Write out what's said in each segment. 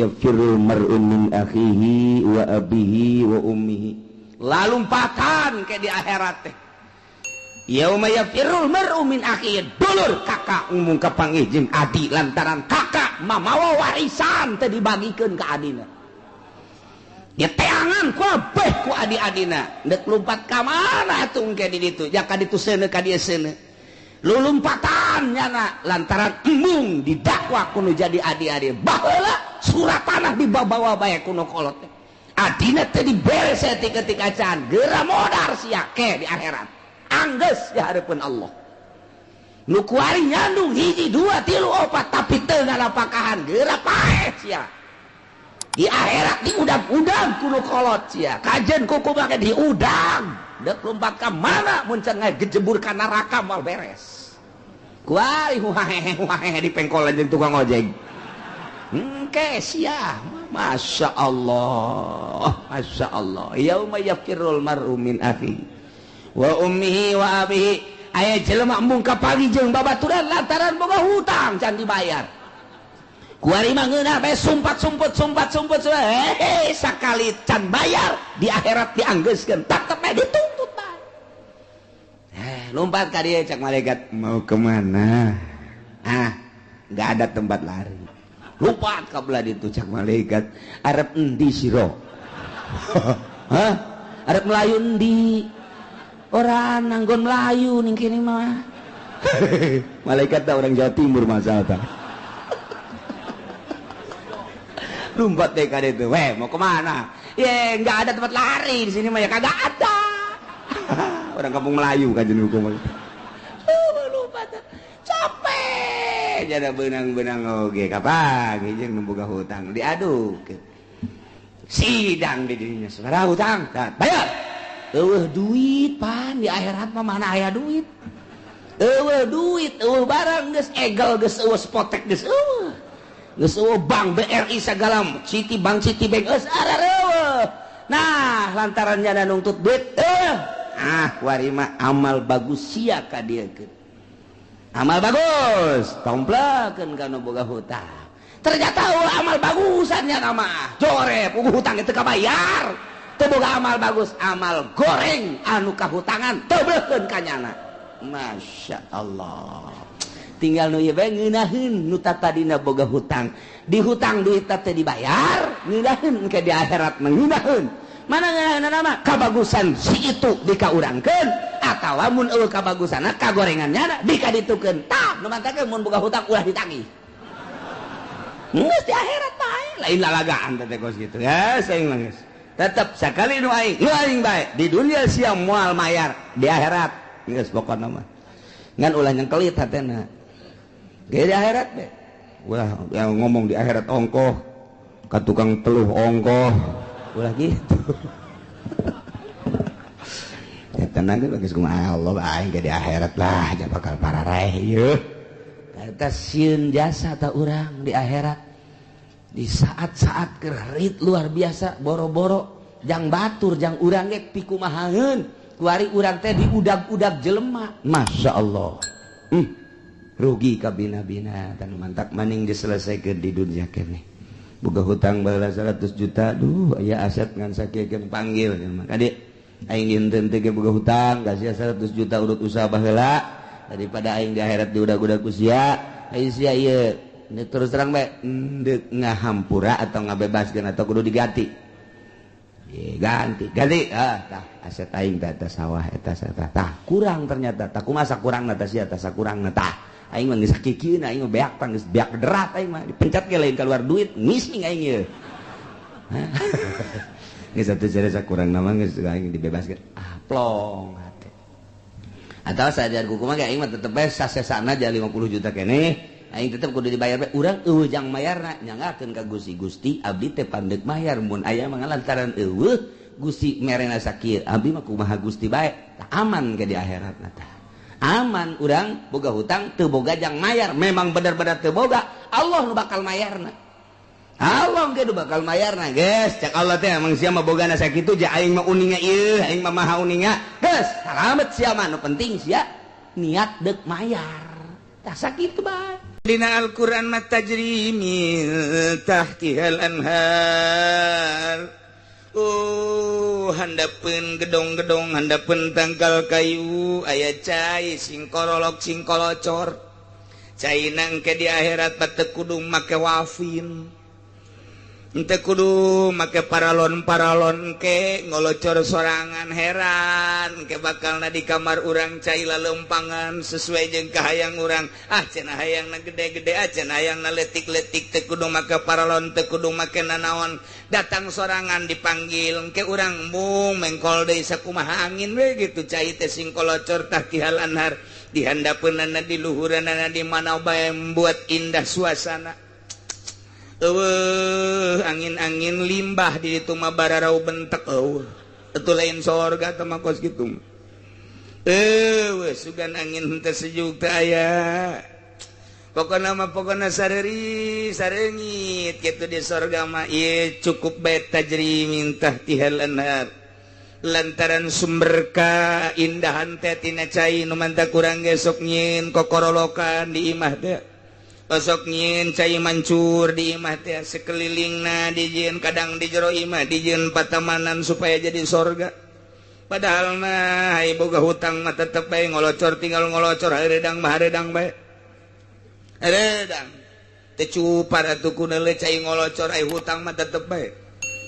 yafirrul mar'u min akhihi wa abihi wa ummihi. Lalumpatan ke di akhirat teh. Yauma yafirrul mar'u min akhihi, dulur kakak ngumung kapanggih jeung adi lantaran kakak mamawa warisan teh dibagikeun ka adina. Ya teangan kabeh ku adi-adina. Deuk lumpat ka mana atuh engke di ditu? Ja ka ditu seuneu ka dieu seuneu. Lulumpatan nyana lantaran embung didakwa kuno jadi adi-adi. Baheula surat tanah dibawa bae kuno kolot. Adina teh dibere saeutik-eutik acan, geura modar sia ke di akhirat. Anggeus di hareupeun Allah. Nu kuari nyandung hiji dua tilu opat tapi teu ngalapakahan geura paeh sia. Di akhirat diudag-udag kuno kolot sia. Kajen kuku make diudag. Dek lompat ka mana mun can ngagejebur ka neraka moal beres. Kuari huhahehe huhahehe di pengkolan jeung tukang ojek. Engke sia, Masya Allah, Masya Allah. Yauma yafirrul mar'u min akhihi wa ummihi wa abihi. Aya jelema embung kapagi jeung babaturan lantaran boga hutang can dibayar. Kuari mah ngeunah bae sumpat-sumput sumpat-sumput hehe sakali can bayar di akhirat dianggeuskeun tetep bae dituntut bae. Lompat ka dieu cak malaikat, mau kemana? Ah, nggak ada tempat lari. Lompat ka belah ditu cak malaikat, arep endi sira? Hah? Arep melayu endi? Ora nanggon melayu ning kene mah. Malaikat tah orang Jawa Timur masalah tah. Lompat deh kade itu, weh mau kemana? Ye, nggak ada tempat lari di sini mah ya kagak ada. Orang kampung Melayu kajian hukum. Lompat, capek. Jadi benang-benang oge kapan? Jeung nu boga hutang diaduk. Sidang di dirinya, saudara hutang, bayar. Eueuh duit pan di akhirat mah mana aya duit? Eueuh duit, eueuh barang geus egel geus eueuh spotek geus eueuh. Geus eueuh bank BRI sagala Citi Bank Citibank geus arareueuh. Nah, lantaran nyana nungtut duit ah warima amal bagus sia ka dieu. Amal bagus, tomplakeun ka nu boga hutang. Ternyata eueuh amal bagusan nyana mah. Jorep eueuh hutang teu kabayar. Teu boga amal bagus, amal goreng anu kahutangan teu beukeun ka nyana. Masya Allah. Tinggal nu ieu bae ngeunaheun nu tatadina boga hutang. Di hutang duit teh dibayar, ngeunaheun ke di akhirat mah ngeunaheun. Mana ngeunaheunna mah kabagusan si itu dikaurangkeun atawa mun eueuh kabagusanna kagorengan nyana dikaditukeun. Tah nu mantakeun mun boga hutang ulah ditagih. Geus di akhirat bae, lain lalagaan teh kos kitu. Ya, saing mah geus. Tetep sakali nu aing bae di dunia sia moal mayar, di akhirat geus pokona mah. Ngan ulah nyengkelit hatena. Ge di akhirat deh. Ulah yang ngomong di akhirat ongkoh, ka tukang teluh ongkoh, ulah gitu. Ya tenang ge geus kumaha Allah aing ge di akhirat lah, ja bakal pararaeh ieu. Eta sieun jasa ta urang di akhirat. Di saat-saat kerit luar biasa boro-boro jang batur jang urang ge pikumahaeun. Kuari urang teh diudag-udag jelema. Masya Allah. Rugi kabina-bina tan mantak maning diselesaikan di dunia kene. Boga hutang baheula 100 juta, duh aya aset ngan sakieu panggil maka kade aing dinten teh boga hutang kasih 100 juta urut usaha baheula daripada aing di akhirat diudag-udag ku sia. Aing sia ieu terus terang bae deuk ngahampura atau ngabebaskeun atau kudu diganti. Ganti, ganti. Ah, tah aset aing teh eta sawah eta tah kurang ternyata. Tah kumaha kurangna tah sia tah sakurangna tah. Aing mah geus sakikieun aing mah beak tang geus beak derat aing mah dipencat ge lain keluar duit ngising aing ieu. Geus atuh jare sakurangna mah geus aing dibebaskeun. Ah, plong hate. Atawa sajar kumaha ge aing mah tetep bae sasesana ja 50 juta keneh. Aing tetep kudu dibayar bae. Urang eueuh jang mayarna nyanggakeun ka Gusti. Gusti abdi teh pandeuk mayar mun aya mah lantaran eueuh Gusti merena sakieu. Abdi mah kumaha Gusti bae. Tah aman ke di akhiratna tah. Aman urang boga hutang teu boga jang mayar. Memang bener-bener teu boga, Allah nu bakal mayarna. Allah ge nu bakal mayarna, geus. Cek Allah teh emang sia mah bogana sakitu ja aing mah uninga ieu, aing mah maha uninga. Geus, salamet sia mah nu penting sia niat deuk mayar. Tah sakitu bae. Dina Al-Qur'an mah tajri min tahtihal anhar. Oh, handapeun gedong-gedong, handapeun tangkal kayu aya cai sing korolok sing kolocor. Cai nangke di akhirat teu kudu make wafin. Ente kudu make paralon-paralon ke ngolocor sorangan heran ke bakalna di kamar urang cai lalempangan sesuai jeung kahayang urang. Ah cenah hayangna gede-gede, ah cenah hayangna letik-letik, teu kudu make paralon, teu kudu make nanaon, datang sorangan dipanggil ke urang mung mengkol deui sakumaha angin we gitu cai teh sing kolocor tahtihal anhar di handapeunana di luhuranana di mana bae membuat indah suasana. Eueuh angin-angin limbah di ditu mah bararau bentek eueuh. Itu lain sorga teh mah kos kitu. Eueuh sugan angin henteu sejuk teh aya. Pokona mah pokona sareuri sareungit kitu di sorga mah ieu cukup bae tajri min tahtihal anhar. Lantaran sumber kaindahan teh tina cai nu mantah kurang ge sok nyieun kokorolokan di imah teh. Osok nyieun cai mancur di imah teh sekelilingna dijieun kadang di jero imah dijieun patamanan supaya jadi sorga. Padahal mah ai boga hutang mah tetep bae ngolocor tinggal ngolocor hareudang mah hareudang bae. Hareudang teu cupar atuh ku neuleuh cai ngolocor ai hutang mah tetep bae.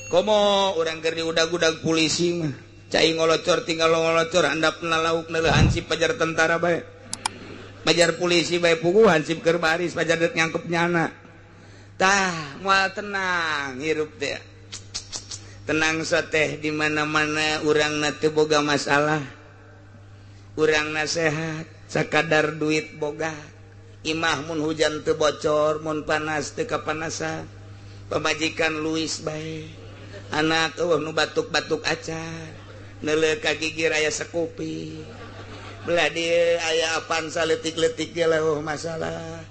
Komo urang keur diudag-udag polisi mah cai ngolocor tinggal ngolocor handapna lauk neuleuh hansip pajar tentara bae. Pajar polisi bae puguh hansip keur baris pajar deuk nyangkep nyana. Tah moal tenang hirup teh. Tenang sateh di mana-mana urangna teu boga masalah. Urangna sehat, sakadar duit boga. Imah mun hujan teu bocor, mun panas teu kapanasan. Pamajikan luis bae. Anak eueuh nu batuk-batuk acan. Neuleuh ka gigir aya sekupi. Belah dia aya Avanza letik-letik dia lah masalah.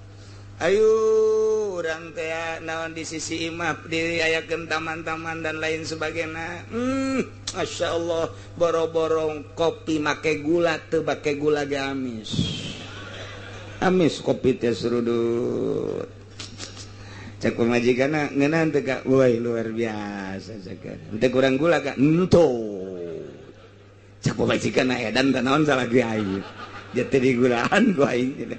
Ayo urang teh naon di sisi imah diayakeun taman-taman dan lain sebagainya. Masya Allah boro-borong kopi make gula teu make gula ge amis. Amis kopi teh serudut. Cek pamajikanna ngeunaan teu ka? Woi luar biasa cek. Henteu kurang gula ka? Henteu. Cek pamajikan edan teh naon salah ge aing. Jatuh di gulaan ku aing.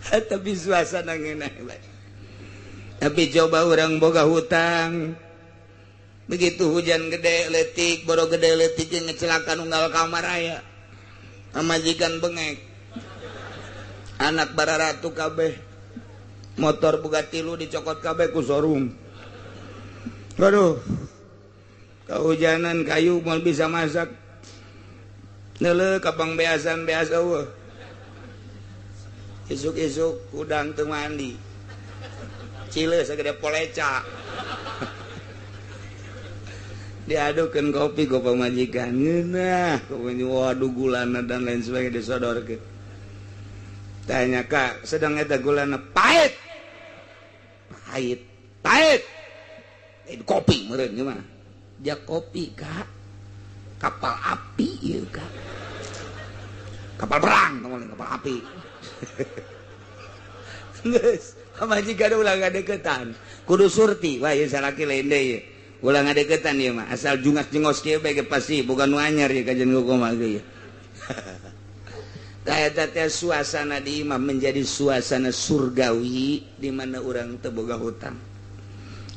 Tapi suasana ngeunah. Tapi coba urang boga hutang. Begitu hujan gede letik, boro gede letik ngecelakan unggal kamar aya. Pamajikan bengek. Anak bararatu kabeh. Motor boga tilu dicokot kabeh ku showroom. Waduh. Kehujanan kayu mau bisa masak. Neuleuh kapang beasan beas eueuh. Isuk-isuk udang teu mandi. Cile sagede poleca. Diadukeun kopi ku pamajikan. Ngeunah, waduh gulana dan lain sebagainya disodorkeun. Tanya kak, sedang eta gulana pahit. Pahit, pahit. Kopi meureun ieu mah. Dia kopi kak, kapal api ieu kak, kapal perang kapal api. Geus pamajikan ulah ngadeukeutan kudu surti wah ieu salaki lain deui ulah ngadeukeutan ieu mah asal jungas-jengos kieu bae ge pasti boga nu anyar ieu kajian kumaha ge ieu. Tah eta teh suasana di imah menjadi suasana surgawi di mana urang teu boga hutang,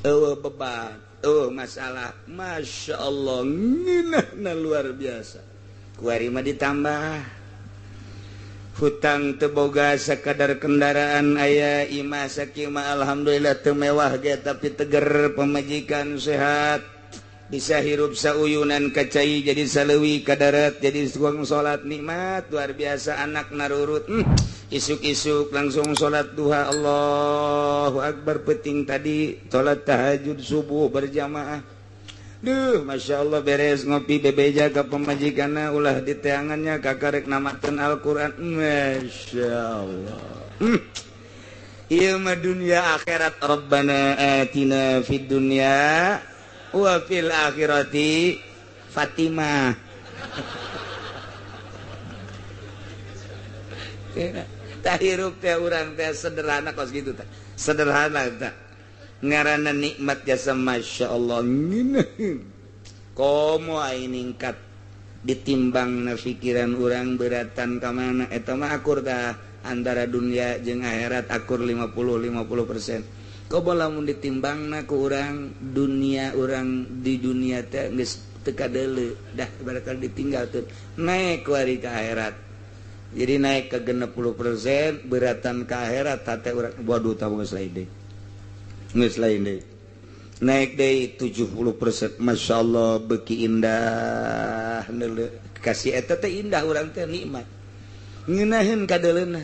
eueuh beban, oh masalah. Masya Allah ngeunahna luar biasa. Kuari mah ditambah hutang teu boga sakadar kendaraan aya imah sakima alhamdulillah teu mewah ge tapi teger, pamajikan sehat, bisa hirup sauyunan kacai jadi saleuwi kadarat jadi suang salat nikmat luar biasa, anak narurut. Isuk-isuk langsung salat duha Allahu Akbar, penting tadi salat tahajud subuh berjamaah. Duh Masya Allah beres ngopi bebeja ka pamajikanna ulah diteangannya kakarek namateun Al-Qur'an. Masya Allah. Ieu mah dunia akhirat. Rabbana atina fid dunya wa fil akhirati Fatimah. Tah, hirup teh urang teh sederhana kos gitu teh. Sederhana teh. Ngaranna nikmat jasa, Masya Allah, ngeunaheun. Komo aing ningkat ditimbang na pikiran urang beratan ka mana, eta mah akur tah antara dunia jeung akhirat, akur 50 50%. Komo lamun ditimbangna ku urang dunia, urang di dunia teh geus teu kadeuleu dah, bakal ditinggal tuh, naik kuari ke akhirat, jadi naik ke 60% beratan ke akhirat. Hate urang, waduh, tahu geus lain deui, geus lain deui, naik deui 70%, Masya Allah, beki indah kasih eta teh, indah urang teh, nikmat, ngeunaheun kadeuleuna,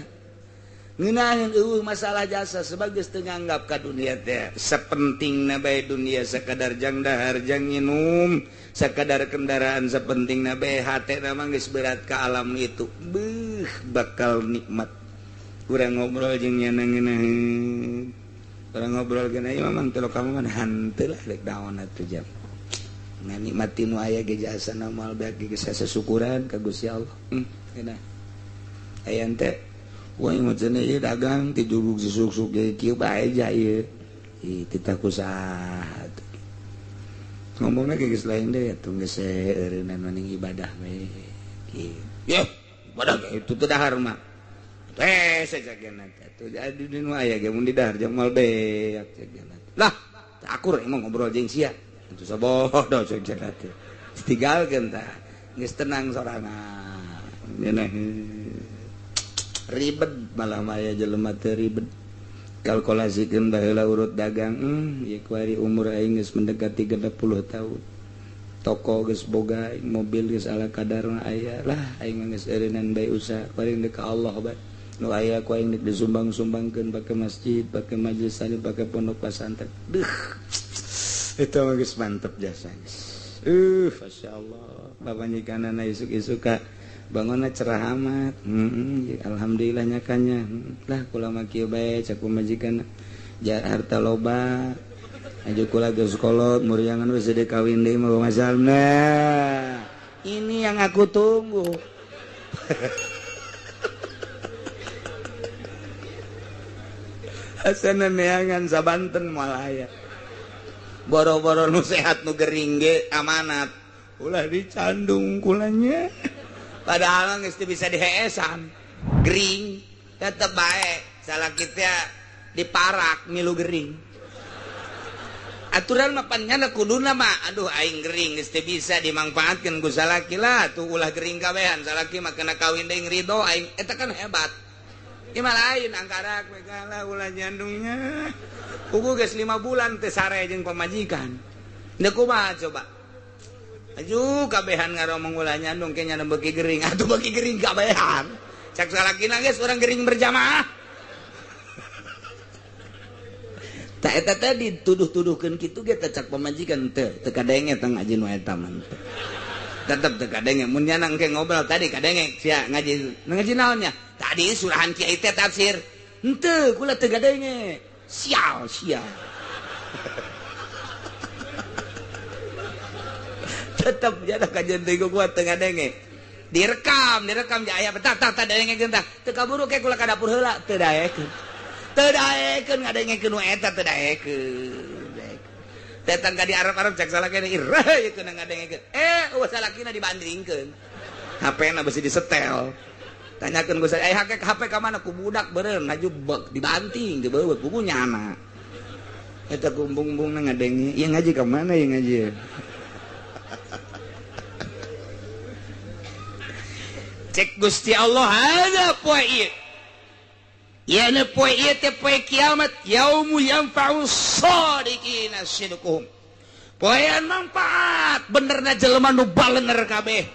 ngeunaheun, eueuh masalah jasa, sebagai teu nganggap ka dunia teh sapentingna bae. Dunia sakadar jang dahar, jang nginum, sakadar kendaraan sapentingna bae. Hate mah geus berat ka alam itu. Beuh, bakal nikmat urang ngobrol jeung nyana, ngeunaheun urang ngobrol gena ieu mah teu kamu mah hanteu lah, rek naon atuh jam nganikmati nu aya ge jasa moal beak geus syukuran ka Gusti Allah. Geuna aya teh, wah, mah cenah ieu dagang ti jurug susuk-suk ge kieu bae ja ieu. Ih, titah ku saha ngomongna ge geus lain deui atuh, geus eureunnan mending ibadah we. Ya, ibadah ge itu teu dahar mah. Eh, saja tuh jadi nu aya ge mun didahar jeung moal beak cek. Lah, akur emang ngobrol jeung sia. Itu sabodo cek teh. Ditinggalkeun tah. Geus tenang sorangan. Ribet malah maya jelema teh, ribet. Kalkulasikeun baheula urut dagang, ieu kuari umur aing geus mendekati 60 tahun. Toko geus boga, mobil geus ala kadarna aya lah, aing geus eureunnan bae usaha, paling deuk ka Allah bae. Nu aya ku aing disumbang-sumbangkeun pake masjid, pake majelis taklim, pake pondok pesantren. Duh. Itu mah geus mantep jasa geus. Masyaallah. Pamajikanana isuk-isuk ka bangunna cerah amat. Alhamdulillah nyakanya. Lah, kula mah kieu bae cak pamajikan. Ja harta loba. Aju kula geus kolot, muriangan we deuk kawin deui mah masalna. Ini yang aku tunggu. Asana neangan sabanten moal aya. Boro-boro nu sehat, nu gering ge amanat. Ulah dicandung kulanya. Padahal geus teu bisa diheesan. Gering tetep bae salaki teh diparak milu gering. Aturan mah pan nyana kuduna mah, aduh, aing gering geus teu bisa dimangfaatkeun ku salaki lah tuh, ulah gering kabehan, salaki mah kena kawin deui ridho aing, eta kan hebat. Ieu mah lain, angkarak we kalah, ulah nyandungnya. Kuku geus 5 bulan teu sare jeung pamajikan. Deuk kumaha coba? Aju kabehan ngaromong ulah nyandung, kayaknya beuki gering, atuh beuki gering kabehan. Cak salakina geus urang gering berjamaah. Tak eta teh dituduh-tuduhkeun kitu ge teh cak pamajikan teu teu kadenge teh ngaji nu eta mah. Tetep teu kadenge mun nyana engke ngobrol tadi kadenge sia ngaji. Ngaji naonnya? Tadi surahan kiai teh tafsir. Henteu, kula teu gadenge. Sial sial. Tetep jada kajian teh kuat teu ngadenge. Direkam, direkam ja aya tah tah tah dengekeun tah. Teu kaburu ke kula ka dapur heula, teu daekeun. Teu daekeun ngadengekeun nu eta, teu daekeun. Datang ka di Arab-Arab cak salakina irah ieu keuna ngadengekeun. Eh, eueuh salakina dibandingkeun. HP-na besi disetel. Tanyakeun ku saya, eh, HP HP ka mana ku budak beureum ngaju bek dibanting dibeut buku nyana. Eta kumbung-bumbungna ngadenge, ieu ngaji ka mana ieu ngaji? Cek Gusti Allah ada poe ieu. Yeuna poe ieu teh poe kiamat, yaumu yanfa'u shadiqina sidquhum. Poean manfaat benerna jelema nu balener kabeh.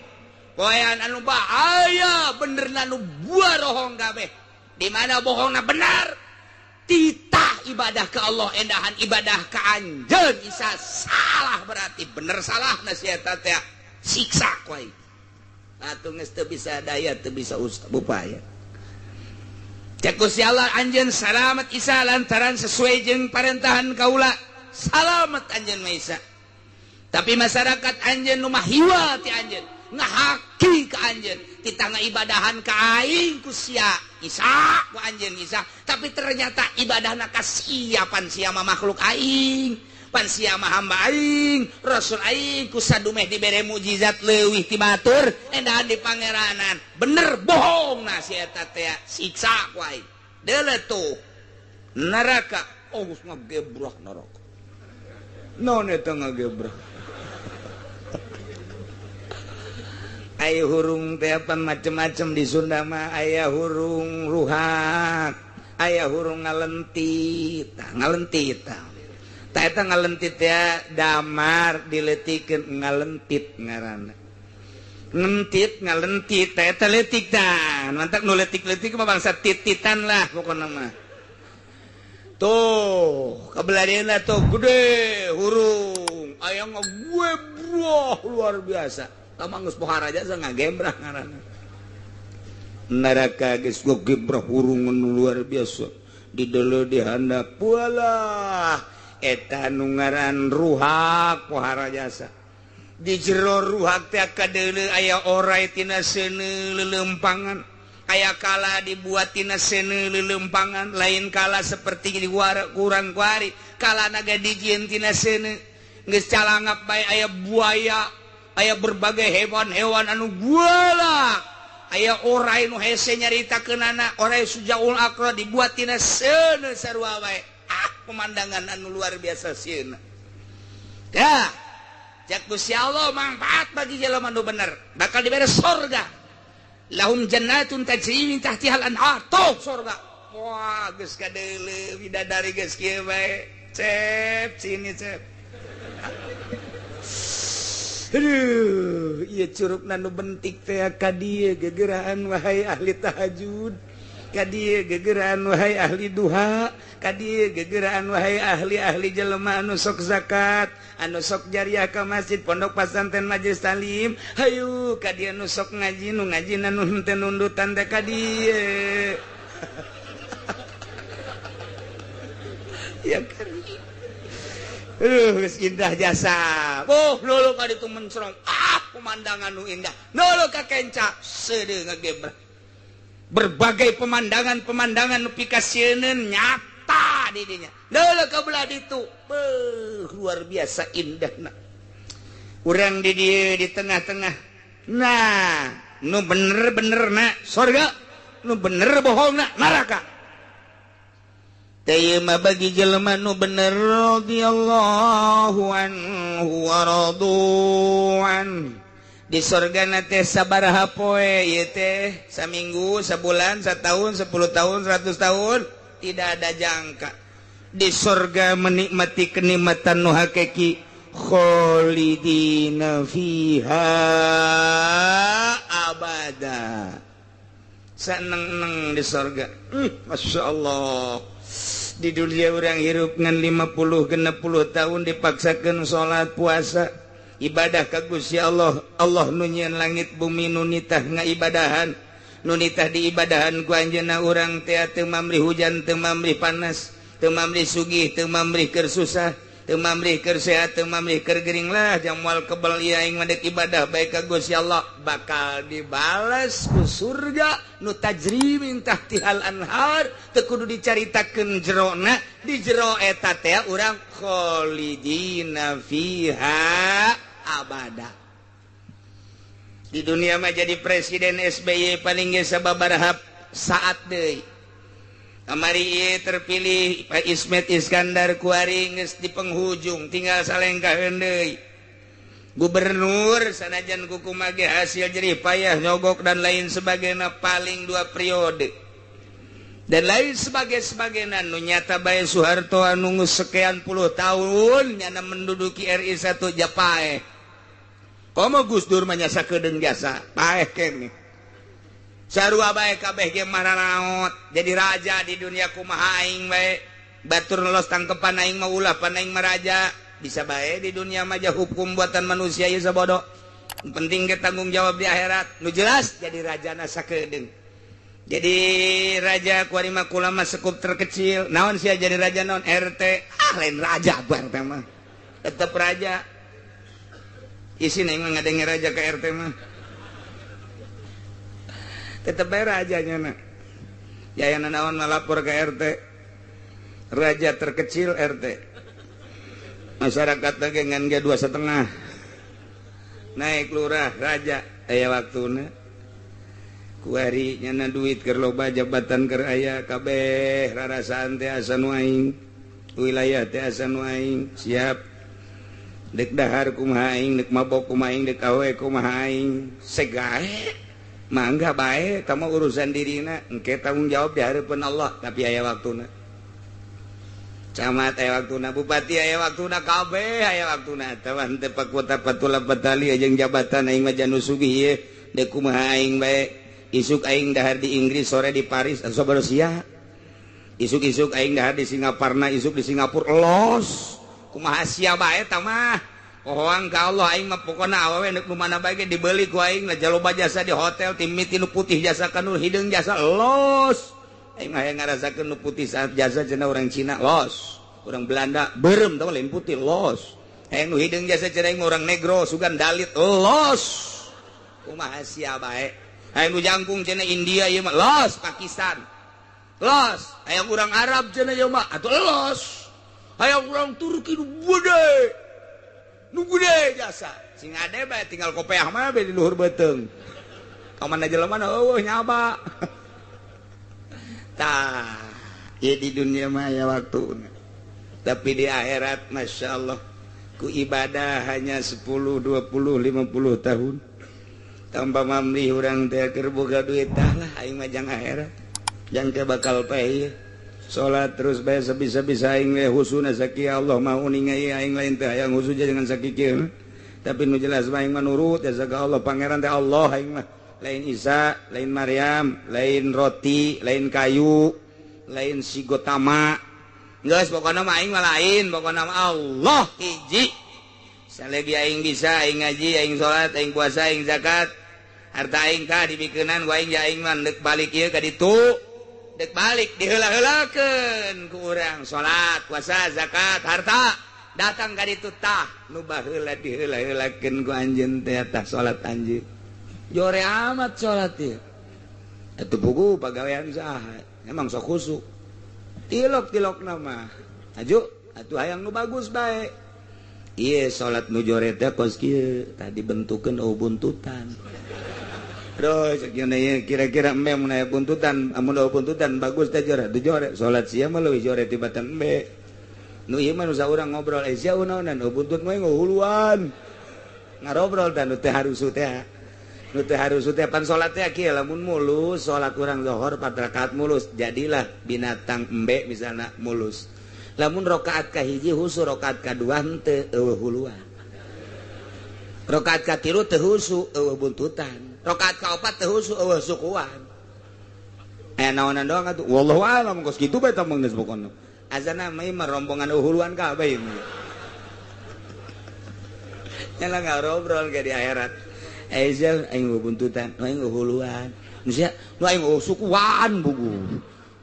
Poean anu bahaya benerna nu buarohong kabeh. Di mana bohongna benar? Titah ibadah ke Allah endahan ibadah ke anjeun isa salah, berarti bener salah na si eta teh siksa ku aing. Atuh geus teu bisa daya, teu bisa upaya. Cek Gusti Allah, anjeun salamet Isa lantaran sesuai jeung parentahan kaula. Salamet anjeun mah Isa. Tapi masyarakat anjeun nu mah hiwa ti anjeun, ngahaki ka anjeun, titah ibadahan ka aing ku sia. Isa ku anjeun Isa, tapi ternyata ibadahna kasiapan sia mah makhluk aing, pan sia mah hamba aing, rasul aing ku sadumeh dibere mukjizat leuwih ti batur, endahan di pangeranan. Bener bohong nah si eta teh, siksa ku aing. Deuleu tuh neraka, oh geus ngagebrah neraka. Naon eta ngagebrah? Aya hurung teh apa macem-macem di Sunda mah, aya hurung ruhak, aya hurung ngalentit, ngalentit. Tah eta ngalentit ya damar diletikeun ngalentit ngaranna. Ngentit ngalentit tah eta leutik tah. Mantak nu leutik-leutik mah bangsa tititan lah pokona mah. Tuh, kabelah tuh gede hurung, aya ngagebrah luar biasa. Kamang geus pohara jasa ngagembrah ngaranna. Neraka geus ngagebrah hurung luar biasa. Di deuleu di handap walah eta nu ngaran ruhak pohara jasa. Di jero ruhak teh kadeuleu aya orai tina seuneu leuleumpangan. Aya kala dibuat tina seuneu leuleumpangan, lain kala seperti di kurang kuari, kala naga dijieun tina seuneu. Geus calangap bae aya buaya, aya berbagai hewan-hewan anu guala, aya orai nu hese nyaritakeunana, orai sujaul akra dibuat tina seuneu sarua bae. Ah, pemandangan anu luar biasa sieuna. Dah, cek Gusti Allah manfaat bagi jelema nu bener, bakal dibere sorga. Lahum jannatun tajri min tahtihal anhar. Tuh sorga. Wah, geus kadeuleu bidadari geus kieu bae. Cep sini cep. Aduh, ieu curugna nu bentik teh ka dieu gegeraan wahai ahli tahajud, ka dieu gegeraan wahai ahli duha, ka dieu gegeraan wahai ahli-ahli jelema anu sok zakat, anu sok jariah ka masjid, pondok pesantren, majelis taklim. Hayu ka dieu nu sok ngaji, nu ngaji nu henteu nundutan teh ka dieu. Ya kan. Geus indah jasa. Oh, lulu ka ditu mencrong. Ah, pemandangan nu indah. Lulu ka kenca seudeuh ngagebrah. Berbagai pemandangan-pemandangan nu pikasieun nyata di dinya. Lulu ka belah ditu. Beuh, luar biasa indahna. Urang di dieu di tengah-tengah. Nah, nu bener-bener na sorga, nu bener bohongna neraka. Teu mah bagi jelema nu bener radhiyallahu anhu wa radu'an. Di sorgana teh sabaraha poe ieu teh, saminggu, sabulan, satahun, 10 tahun, 100 tahun, tidak ada jangka. Di sorga menikmati kenikmatan nu hakiki, kholidina fiha abada. Seneng-neng di sorga. Masya Allah. Di dunia orang hirup ngan 50-60 tahun dipaksakan salat puasa ibadah ka Gusti Allah. Allah nu nyieun langit bumi nu nitah ngaibadahan, nu nitah diibadahan ku anjeunna urang teh teu mamrih hujan, teu mamrih panas, teu mamrih sugih, teu mamrih keur susah, teu mamrih keur sehat, teu mamrih keur gering lah jang moal kebel ieu aing mah dek ibadah bae ka Gusti Allah bakal dibales ku surga nu tajri min tahtihal anhar. Teu kudu dicaritakeun jerona, di jero eta teh urang kholidina fiha abada. Di dunia mah jadi presiden SBY paling ge sababaraha saat deui. Kamari ieu terpilih Pak Ismet Iskandar kuari geus di penghujung tinggal salengkaheun deui. Gubernur sanajan kukumaha ge hasil jerih payah nyogok dan lain sebagainya paling 2 periode. Dan lain sebagainya nu nyata bae Soeharto anu geus sekian puluh tahun nyana menduduki RI 1 japaeh. Komo Gus Dur mah nyasa kedeung jasa paeh keneh. Sarua bae kabeh ge mararaot jadi raja di dunia kumaha aing bae. Batur lolos tangkepan aing mah ulah pan aing mah raja. Bisa bae di dunia mah hukum buatan manusia ieu sabodo. Penting ge tanggung jawab di akhirat. Nu jelas jadi rajana sakedeung. Jadi raja kuari mah kula mah sekup terkecil. Naon sia jadi raja naon RT? Ah lain raja bang teh mah. Tetep raja. Isin aing mah ngadenge raja ka RT mah. Tetep bae rajanya na. Ya yang naon lapor ke RT. Raja terkecil RT. Masyarakat teh ngan ge 2,5. Naik lurah raja aya waktuna. Kuari nyana duit keur loba jabatan keur aya kabeh rarasaan teh asa nu aing. Wilayah teh asa nu aing siap. Dek dahar kumaha aing, dek mabok kumaha aing, dek awe kumaha aing. Segae mangga bae eta mah urusan dirina, engke tanggung jawab di hareupeun Allah tapi aya waktuna. Camat aya waktuna, bupati aya waktuna, kabeh aya waktuna. Eta mah henteu pakuta patula patali jeung jabatan aing mah janu sugih ieu deuk kumaha aing bae. Isuk aing dahar di Inggris, sore di Paris, sabar sia. Isuk-isuk aing dahar di Singaparna, isuk di Singapura, los. Kumaha sia bae eta mah. Pohoang ka Allah aing mah pokona awewe deuk nu mana bae ge dibeli ku aing lah jaloba jasa di hotel timiti nu putih jasa ka nu hideung jasa los. Aing mah hayang ngarasakeun nu putih saat jasa cenah urang Cina los, urang Belanda beureum tah lain putih los. Hayang nu hideung jasa cenah aing urang negro sugan dalit los. Kumaha sia bae. Hayang nu jangkung cenah India ieu mah los, Pakistan los. Hayang urang Arab cenah ieu mah atuh los. Hayang urang Turki nu gede. Nu gede jasa. Sing ade bae tinggal kopeah mah bae di luhur beuteung. Ka mana jelema eueuh nyaba. Tah, ya di dunia mah ya waktu. Tapi di akhirat Masya Allah ku ibadah hanya 10, 20, 50 tahun. Tanpa mamlih urang teh keur boga duit tah lah aing mah jang akhirat. Jang ke bakal paeh. Salat terus bae sabisa-bisa aing we husuna sakieu Allah mah uninga ieu aing lain teh hayang husu jangan sakieu. Tapi nu jelas mah aing mah nurut ya ka Allah pangeran teh Allah aing mah. Lain Isa, lain Maryam, lain roti, lain kayu, lain si Gotama. Geus pokona mah aing mah lain, pokona mah Allah hiji. Salagi aing bisa, aing ngaji, aing salat, aing puasa, aing zakat. Harta aing tah dibikeunan ku aing ja aing mah deuk balik ieu ka ditu. Deuk balik diheula-heulakeun ku urang salat, puasa, zakat, harta. Datang ka ditu tah nu baheula diheula-heulakeun ku anjeun teh tah salat anjeun. Jore amat salat ieu. Atuh buku pagawean saha? Emang sok khusuk. Tilok-tilok nama. Aju, atuh hayang nu bagus bae. Ieu salat nu jore teh kos kieu, tadi bentukeun eueuh buntutan. Aduh, sakieu kira-kira embe mun aya buntutan, amun eueuh buntutan bagus teh jore, teu jore. Salat sia mah leuwih jore tibatan embe. Nu ieu mah nu saurang ngobrol, eh sia naonan eueuh buntut mah ngahuluan. Ngarobrol tah nu teh harusu teh. Nu teh harusu teh pan salat teh kieu lamun mulus salat urang zuhur 4 rakaat mulus jadilah binatang embe misalna mulus. Lamun rakaat kahiji husu rakaat kadua henteu eueuh huluan. Rakaat katilu teu husu eueuh buntutan. Rakaat kaopat teu husu eueuh sukuan. Aya naonan doang atuh wallahu alam kos kitu bae tah geus pokona. Azana mah rombongan huluan kabeh ieu. Nyala ngarobrol ke di akhirat. Ezel aing buntutan, aing huluan. Manusia, nu aing sukuan buku.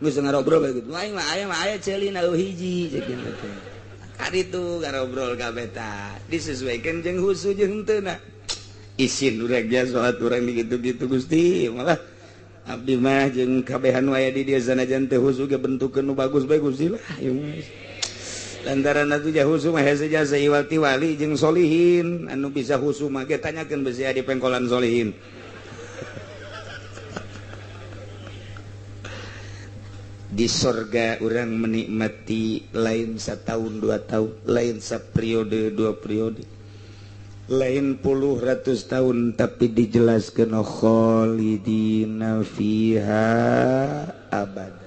Geus ngarobrol bae kitu. Aing mah aya mah aya ceulina hiji ceuk teh. Kaditu ngarobrol kabeh tah. Disesuaikan jeung husu jeung henteu na. Isin urang dia salat urang digitu-gitu Gusti, malah abdi mah jeung kabehan wae di dieu sanajan teu husu ge bentukeun nu bagus bae Gusti lah. Lantaran atuh jah husu mah hese jasa iwati wali jeung solihin anu bisa husu mah ge tanyakeun besi di pengkolan solihin. Di sorga urang menikmati lain setahun 2 tahun, lain saperiode 2 periode, lain puluh ratus tahun, tapi dijelaskeun khalidina fiha abada.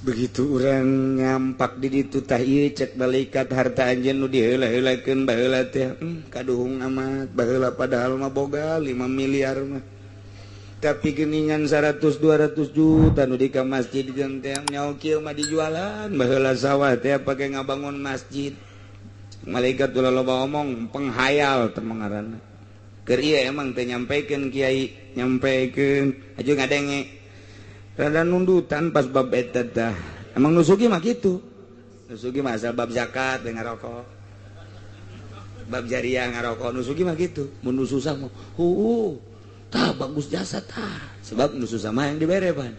Begitu orang nyampak di ditu tah ieu cek malaikat harta anjeun nu diheula-heulakeun baheula teh kaduhung amat baheula padahal mah boga 5 miliar mah. Tapi geningan 100 200 juta nu di ka masjid jeung teh nyaho kieu mah dijualan baheula sawah teh pake ngabangun masjid. Malaikat ulah loba omong penghayal teh ngaranna. Keur ieu emang teh nyampekeun kiai, nyampekeun aju ngadenge. Rada nundutan pas bab eta tah. Emang nu sugih mah kitu. Nu sugih mah asal bab zakat teh ngarokok. Bab jariah ngarokok nu sugih mah kitu. Mun nu susah mah heueuh. Tah, bagus jasa tah, sebab nu susah mah yang dibere. Pan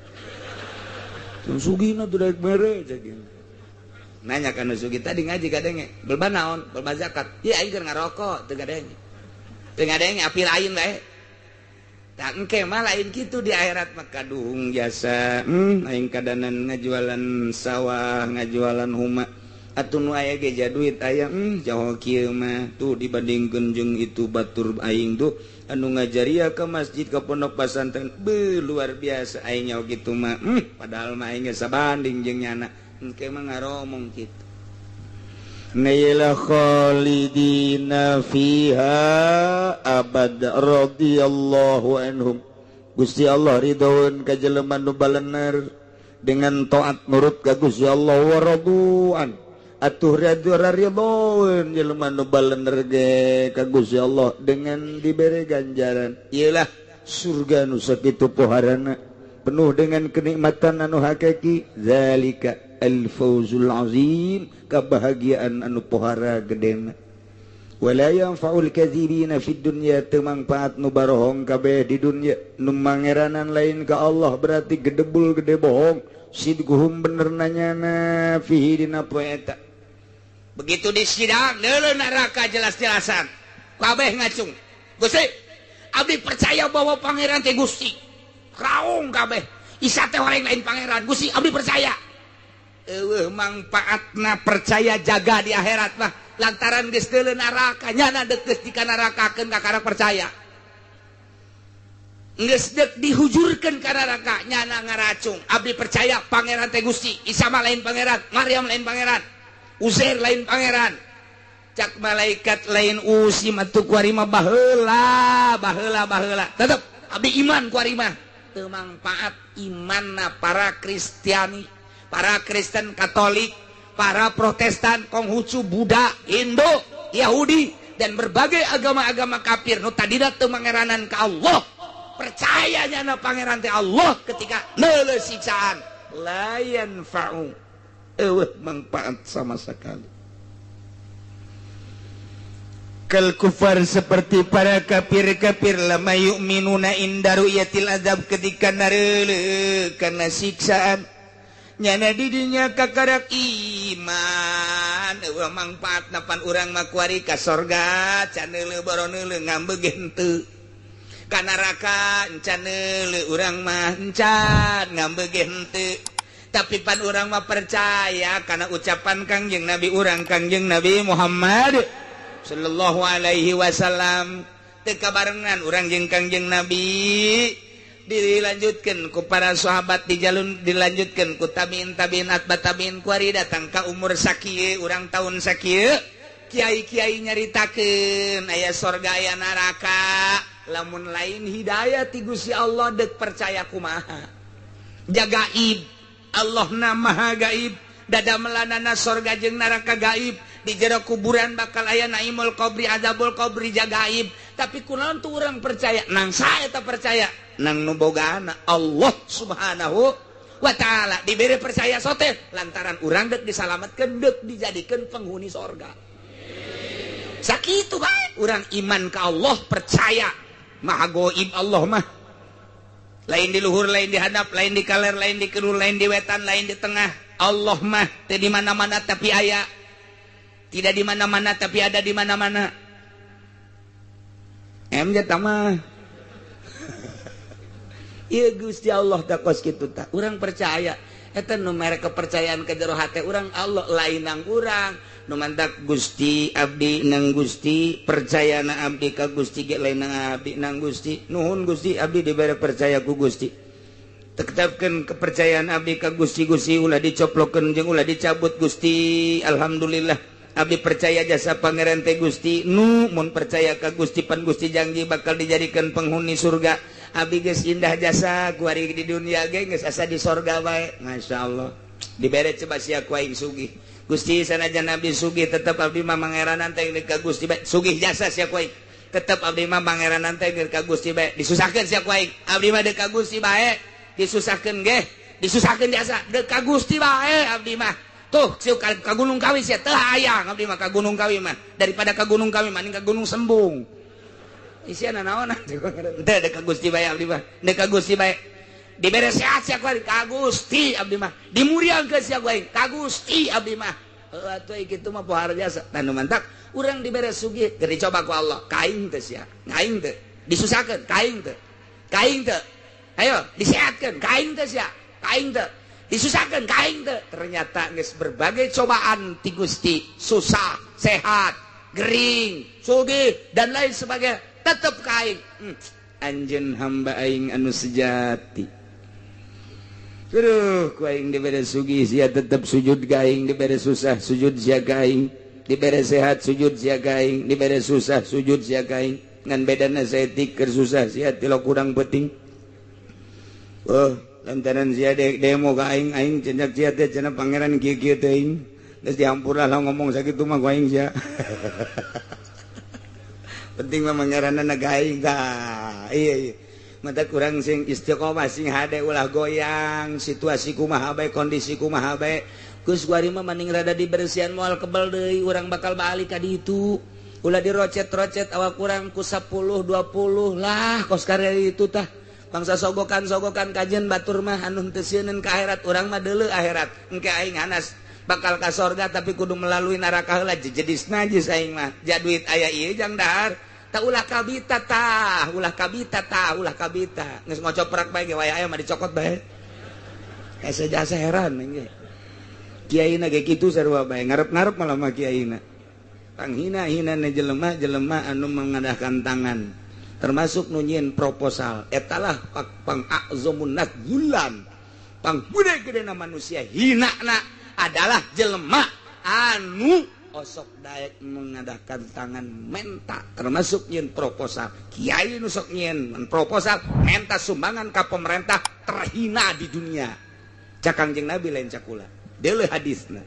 nu sugihna tuh daek mere cek. Nanya kan nu sugih tadi ngaji kadenge, "Belba naon?" "Belba zakat." "Ieu aing keur ngarokok." Teu kadenge, teu ngadenge, api lain bae. Tak engke mah lain kitu, di akhirat mah kaduhung jasa. Aing kadanan ngajualan sawah, ngajualan huma atuh, nu aya ge ja duit aya. Jauh kieu mah tuh dibandingkeun jeung itu batur aing tuh anu ngajaria ke masjid, ke pondok pesantren. Be, luar biasa aing nyaho kitu mah. Padahal mah aing geus sabanding jeung nyana. Engke mah ngaromong kitu. Naila khalidina fiha abad, radhiyallahu anhum. Gusti Allah ridhoeun ka jelema nu balener dengan taat nurut ka Gusti Allah. Wa radu'an, atuh ridho, ridhoeun jelema nu balener ge ka Gusti Allah dengan dibere ganjaran, iyalah surga nu sakitu poharana, penuh dengan kenikmatan anu hakiki. Zalika al-fawzul azim, kebahagiaan anu pohara gedena. Wala yanfa'ul kadzibina fid dunya, teu mangfaat nu barohong kabeh di dunya, nu mangeranan lain ka Allah, berarti gedebul gede bohong. Sidquhum, bener nanyana, fihi dina poe eta. Begitu di sidang deuleu neraka, jelas-jelasan kabeh ngacung, "Gusti, abdi percaya bahwa pangeran teh Gusti." Raung kabeh, "Isa teh orang lain pangeran." "Gusti, abdi percaya." Eueuh mangfaatna percaya jaga di akhirat mah, lantaran geus deuleu neraka. Nyana dek geus dikanarakakeun, kakara percaya. Geus dek dihujurkeun ka neraka, nyana ngaracung, "Abdi percaya pangeran teh Gusti, Isa mah lain pangeran, Maryam lain pangeran, Uzair lain pangeran." Cak malaikat, "Lain usi mah tuh, kuari mah baheula, baheula, baheula, tetep abdi iman kuari mah." Teu mangfaat imanna para Kristiani, para Kristen Katolik, para Protestan, Konghucu, Buddha, Hindu, Yahudi, dan berbagai agama-agama kafir nu tadina teu mangeranan ka Allah, percayanya na pangeran teh Allah, ketika neuleuh siksaan, la yanfa'u, eueuh manfaat sama sekali. Kal kufar, seperti para kafir-kafir, lama yu'minuna inda ru'yatil azab, ketika nareuleuh karena siksaan, nyana didinya kakarak iman. Eueuh mangfaat napan, urang mah kuari ka sorga can neuleuh, boro neuleuh, ngambek henteu. Ka neraka encan neuleuh, urang mah encan, ngambek henteu. Tapi pan urang mah percaya karena ucapan Kangjeng Nabi urang, Kangjeng Nabi Muhammad Shallallahu Alaihi Wasallam. Teka barengan urang jeung Kangjeng Nabi, dilanjutkan ku para sahabat, di jalun dilanjutkan ku tabiin, tabiin, atba tabiin. Kuari datang ka umur sakieu urang, tahun sakieu, kiai-kiai nyaritakeun aya sorga, aya neraka. Lamun lain hidayah ti Gusti Allah, dek percaya kumaha? Gaib Allah na maha gaib, dada melanana sorga jeung neraka gaib, di jero kuburan bakal aya naimul qobri, azabul qobri, gaib. Tapi kunaon tuh orang percaya? Nang saya tak percaya nang nu bogana Allah Subhanahu wa Ta'ala. Diberi percaya sote lantaran urang dek disalamatkan, dek dijadikan penghuni sorga. Sakitu bae urang iman ke Allah, percaya maha goib Allah mah, lain di luhur, lain di hadap, lain di kaler, lain di kidul, lain di wetan, lain di tengah. Allah mah teu di mana-mana tapi aya, tidak di mana-mana tapi ada di mana-mana. Em jatah mah. Iya, Gusti Allah tak kos kitu tak. Urang percaya eta nu mere kepercayaan ke jero hate urang Allah, lain nang urang. Nu mantak "Gusti, abdi nang Gusti, percaya na abdi ka Gusti" ge lain nang abdi nang Gusti. "Nuhun Gusti, abdi dibere percaya ku Gusti. Tetapkan kepercayaan abdi ka Gusti. Gusti, ulah dicoplokeun jeung ulah dicabut, Gusti. Alhamdulillah, abdi percaya jasa pangeran teh Gusti." Nu mun percaya ka Gusti, pan Gusti janji bakal dijadikan penghuni surga. Abdi geus indah jasa kuari di dunia ge, geus asa di sorga bae. Masya Allah, dibere coba sia ku aing sugih. "Gusti, sanajan abdi sugih, tetep abdi mah mangeranan teh ka Gusti bae. Sugih jasa sia ku aing, tetep abdi mah mangeranan teh ka Gusti bae. Disusahkeun sia ku aing, abdi mah deuk ka Gusti bae. Disusahkeun ge, disusahkeun jasa, deuk ka Gusti bae abdi mah." Tuh siu ka Gunung Kawi sia, teu hayang abdi mah ka Gunung Kawi mah. Daripada ka Gunung Kawi mending ka Gunung Sembung. Isiana naonan? Teu, dek ka Gusti bae abdi mah. Dek ka Gusti bae. Dibere sehat sia ku aing ka Gusti abdi mah. Dimuriangkeun sia ku aing ka Gusti abdi mah. Heuh atuh kitu mah pohara biasa. Tah nu mantak urang dibere sugih keur dicoba ku Allah. Ka aing teh sia. Aing teh disusahkeun ka aing teh. Ka aing teh. Ayo disehatkeun ka aing teh sia. Ka aing teh. Disusahkeun ka aing teh. Ternyata geus berbagai cobaan ti Gusti, susah, sehat, gering, sugih dan lain sebagainya, tetep ka aing. Anjeun hamba aing anu sejati. Aduh, ku aing dibere sugih sia tetep sujud ka aing, dibere susah sujud sia ka aing, dibere sehat sujud sia ka aing, dibere susah sujud sia ka aing. Ngan bedana saeutik keur susah sia tilo kurang penting. Oh, lantaran sia demo ka aing, aing cendak sia teh cenah pangeran kieu-kieu teuing. Geus dihampura lah ngomong sakitu mah ku aing sia. Penting mah pangeranna ka aing tah. Iya iya. Mata kurang sing istiqomah sing hade ulah goyang situasi kumaha bae, kondisi kumaha bae. Geus kuari mah mending rada dibersihan moal kebel deui urang bakal balik ka ditu. Ulah dirocet-rocet awak kurang ku 10 20 lah kos karya itu tah. Bangsa sogokan-sogokan kajen batur mah anu teu sieun ka akhirat, urang mah deuleu akhirat. Engke aing hanas bakal ka sorga tapi kudu melalui neraka heula, jejedis najis aing mah. Ja duit aya ieu jang dahar. Tah ulah kabita tah, ulah kabita tah, ulah kabita. Geus ngocoprak bae ge waya aya mah dicokot bae. Hese jasa heran ge. Kiaina ge kitu sarua bae, ngarep-ngarep malah mah kiaina. Panghina-hinana jelema-jelema anu mengadahkan tangan. Termasuk nu nyieun proposal. Etalah pang a'zamun nas zulan. Pang gede-gedena manusia hinana adalah jelema anu osok daek mengadakan tangan menta, termasuk nyieun proposal. Kiai nu sok nyieun proposal menta sumbangan ka pemerintah terhina di dunia. Cak Kangjeng Nabi lain cakula. Deuleu hadisna.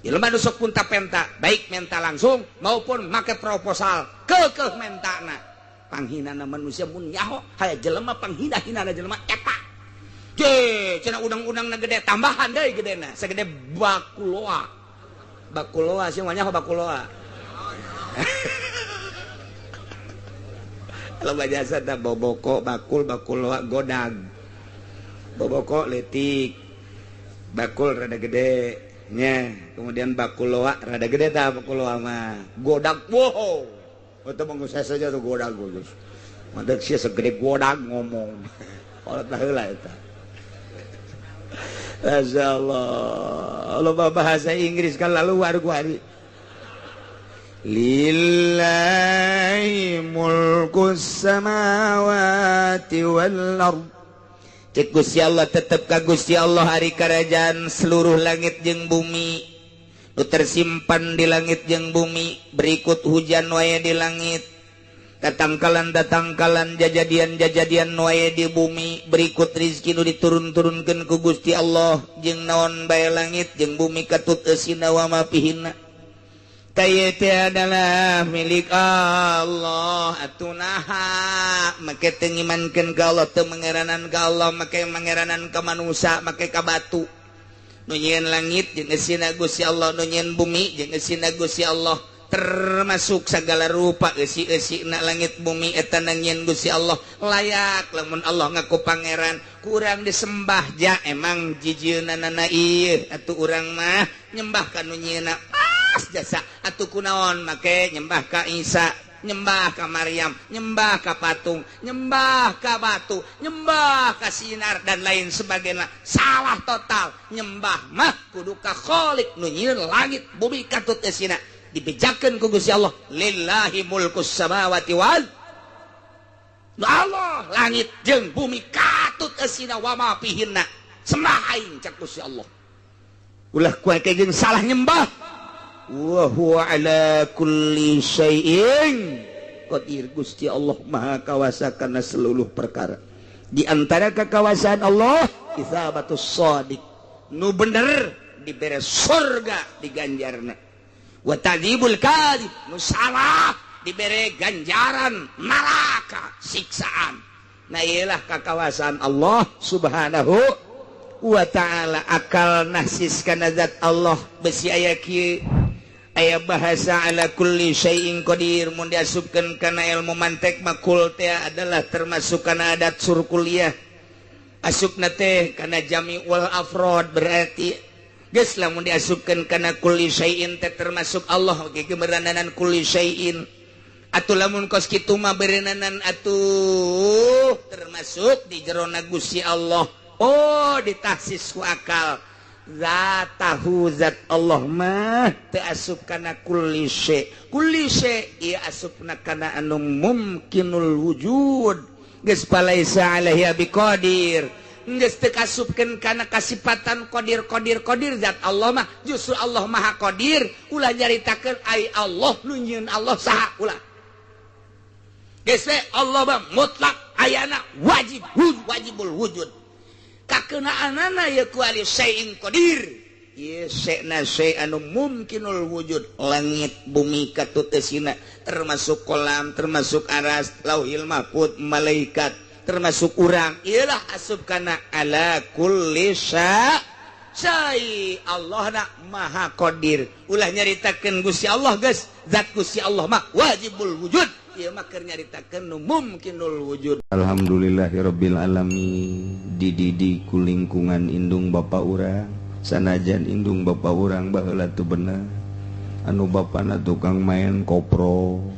Jelema nu sok punta penta, baik menta langsung maupun make proposal, keukeuh mentana. Panghinana manusia mun nyaho haya jelema panghina-hinana jelema eta. Je, cenah udang-udangna gede tambahan deui gedena, segede bakuloa. Bakuloa sih mah nyaho bakuloa. Loba jasa tah boboko, bakul, bakuloa, godag. Boboko leutik. Bakul rada gede nya, kemudian bakuloa rada gede tah bakuloa mah. Godag wow. Atau mengusaha saja tuh godag geus. Mantek sia segede godag ngomong. Kolot baheula eta. Masyaallah. Loba bahasa Inggris kan lalu war-wari. Lillahi mulkus samawati wal ard. Cek Gusti Allah tetep ka Gusti Allah ari kerajaan seluruh langit jeung bumi. Nu tersimpan di langit jeung bumi, berikut hujan wae di langit. Tatangkalan-tatangkalan jajadian-jajadian wae di bumi, berikut rizki nu diturun-turunkeun ku Gusti Allah jeung naon bae langit jeung bumi katut eusina wa ma fihinna. Taya teh adalah milik Allah. Atuh naha make teu ngimankeun ka Allah, teu mangeranan ka Allah, make mangeranan ka manusia, make ka batu. Nu nyieun langit jeung eusina Gusti Allah, nu nyieun bumi jeung eusina Gusti Allah, termasuk segala rupa eusi-eusina langit bumi eta nyieun Gusti Allah. Layak lamun Allah ngaku pangeran, kurang disembah ja emang jijieunana ieu. Atuh urang mah nyembah ka nu nyieunna pas jasa. Atuh kunaon make nyembah ka Isa, nyembah ka Maryam, nyembah ka patung, nyembah ka batu, nyembah ka sinar dan lain sebagainya. Salah total. Nyembah mah kudu ka Khalik nu nyieun langit bumi katut eusina. Dibejakeun ku Gusti Allah, lillahi mulkus samawati wal Allah, langit jeung bumi katut eusina wa ma fihinna. Sembah aing cak Gusti Allah. Ulah ku jeung salah nyembah. Wa huwa ala kulli syai'in qadir. Gusti Allah maha kawasa kana seluruh perkara. Di antara kekawasaan Allah isabatus shadiq, nu bener dibere surga diganjarna, wa tadzibul kadzib, nu salah dibere ganjaran neraka siksaan. Nah iyalah kekawasaan Allah Subhanahu wa ta'ala. Akal nahsis kana zat Allah besi aya kieu. Aya bahasa ala kulli syai'in qadir, mun diasupkeun kana ilmu mantek makul teh adalah termasuk kana adat surkuliyah, asupna teh kana jami wal afrod. Berarti geus lamun diasupkeun kana kulli syai'in teh termasuk Allah oge keberananan kulli syai'in. Atuh lamun kos kitu mah berenanan atuh termasuk di jerona Gusti Allah. Oh, ditahsis ku akal, zatahu zat Allah mah teu asup kana kulli syai. Kulli syai ieu asupna kana anu mumkinul wujud. Geus, falaisa alaihi biqadir, geus teu kasupkeun kana kasipatan qadir qadir qadir zat Allah mah. Justru Allah Maha Qadir. Ulah nyaritakeun ai Allah nu nyieun Allah saha, ulah. Geus we, Allah mah mutlak ayana, wajib wajibul wujud, kakenaanana ya ku syai'in qadir. Ieu syai'na syai' anu mumkinul wujud, langit bumi katutesina, termasuk kolam, termasuk aras, lauhil mahfud, malaikat, termasuk urang. Iyalah asup kana ala kulli syai. Allah na Maha Qadir. Ulah nyaritakeun Gusti Allah, geus zat Gusti Allah mah wajibul wujud. Ieu mah keur nyaritakeun nu mumkinul wujud. Alhamdulillahirabbil alamin. Dididik ku lingkungan indung bapa urang, sanajan indung bapa urang baheula teu bener, anu bapana tukang main kopro,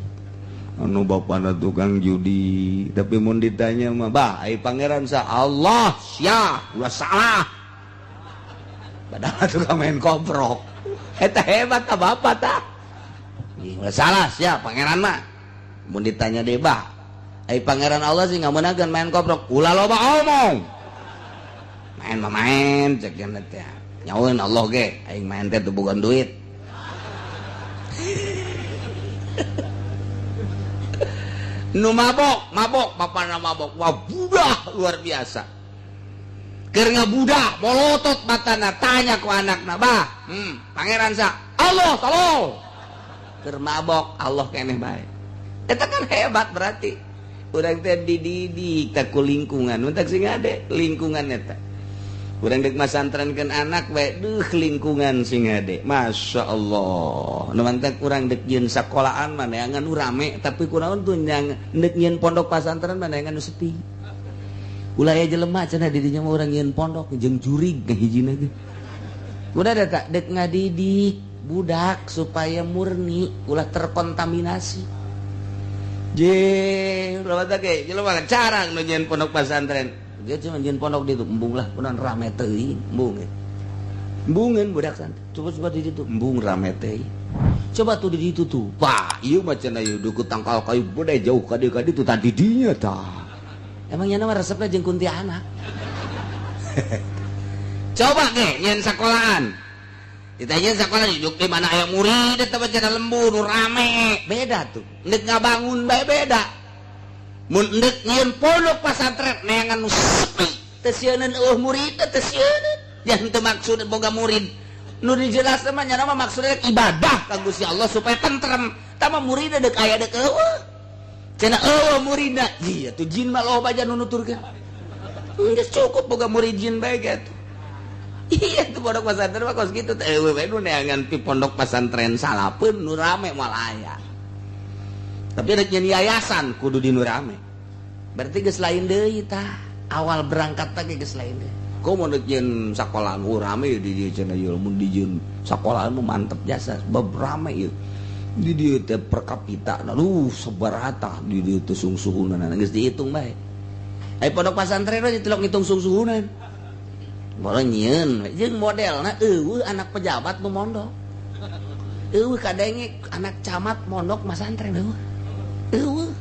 anu bapana tukang judi, tapi mun ditanya mah, "Bah, ai Pangeran sa?" "Allah." Sia ulah salah, padahal tukang main kopro. Eta hebat ta bapak ta. Ulah salah sia, Pangeran mah mun ditanya deh, "Bah, ai Pangeran Allah sih nggak meunangkeun main koprok?" "Ulah loba omong, main mah main," cek teh. Nyaweun Allah ge aing main teh teu boga duit. Nu mabok mabok, bapana mabok, wah, budah luar biasa. Keur ngabudah molotot matana, tanya ku anakna, "Bah, Pangeran sa?" "Allah." Tolol, keur mabok Allah keneh bae. Eta kan hebat. Berarti urang teh dididik tak ku lingkungan. Mun sing ade lingkungan eta, urang dek masantrenkeun anak bae, duh, lingkungan sing ade, Masya Allah. Nu mantak urang dek nyieun sakolaan mah neangan nu rame, tapi kunaon tuh yang dek nyieun pondok pasantren mah neangan nu sepi. Ulah aya jelema cenah di dinya mah. Urang nyieun pondok jeung jurig ngahijina ge udah ada. Tak dek ngadidik budak supaya murni, ulah terkontaminasi. Je, jelema cara nu nyieun pondok pesantren. Dia cuma nyieun pondok di itu, embung lah, punan rame teuing, embung. Embungeun budak santri. Coba coba di situ, embung rame teuing. Coba tuh di situ tuh. Wah, ieu mah cenah ieu deukeut tangkal kayu gede, jauh ka dieu ka ditu tadi dinya tah. Emang nya mah resepna jeung kuntilanak. Coba ge nyieun sekolahan. Ditanya sekolah duduk di mana aya murid eta mah cenah lembur nu rame. Beda tuh. Ndek ngabangun bae beda. Mun ndek nyieun pondok pasantren neangan nu sepi, teu sieuneun eueuh murid, teu sieuneun. Yang teu maksud boga murid. Nu dijelaskeun mah nya mah maksudnya ibadah ka Gusti Allah supaya tentrem. Tah mah murid dek aya dek eueuh. Cenah eueuh muridna. Iya tuh jin mah loba aja nu nuturkeun. Geus cukup boga murid jin bae gitu. Iya tuh pondok pesantren mah kos kitu teh, eueuh we nu neangan pi pondok pesantren salapeun nu rame moal aya. Tapi rek nyeun yayasan kudu di nu rame. Berarti geus lain deui tah. Awal berangkat teh geus lain deui. Komo rek nyieun sakolahan, oh, rame di dieu cenah ieu, mun di jieun sakolahan mah mantep jasa sebab rame ieu. Di dieu teh per kapita, aduh, sabaraha di dieu teh sungsuhunan, geus dihitung bae. Ai pondok pesantren mah tilok ngitung sungsuhunan. Boleh nyieun jeung modelna eueuh anak pejabat nu mondok. Eueuh kadenge anak camat mondok masantren, eueuh. Eueuh.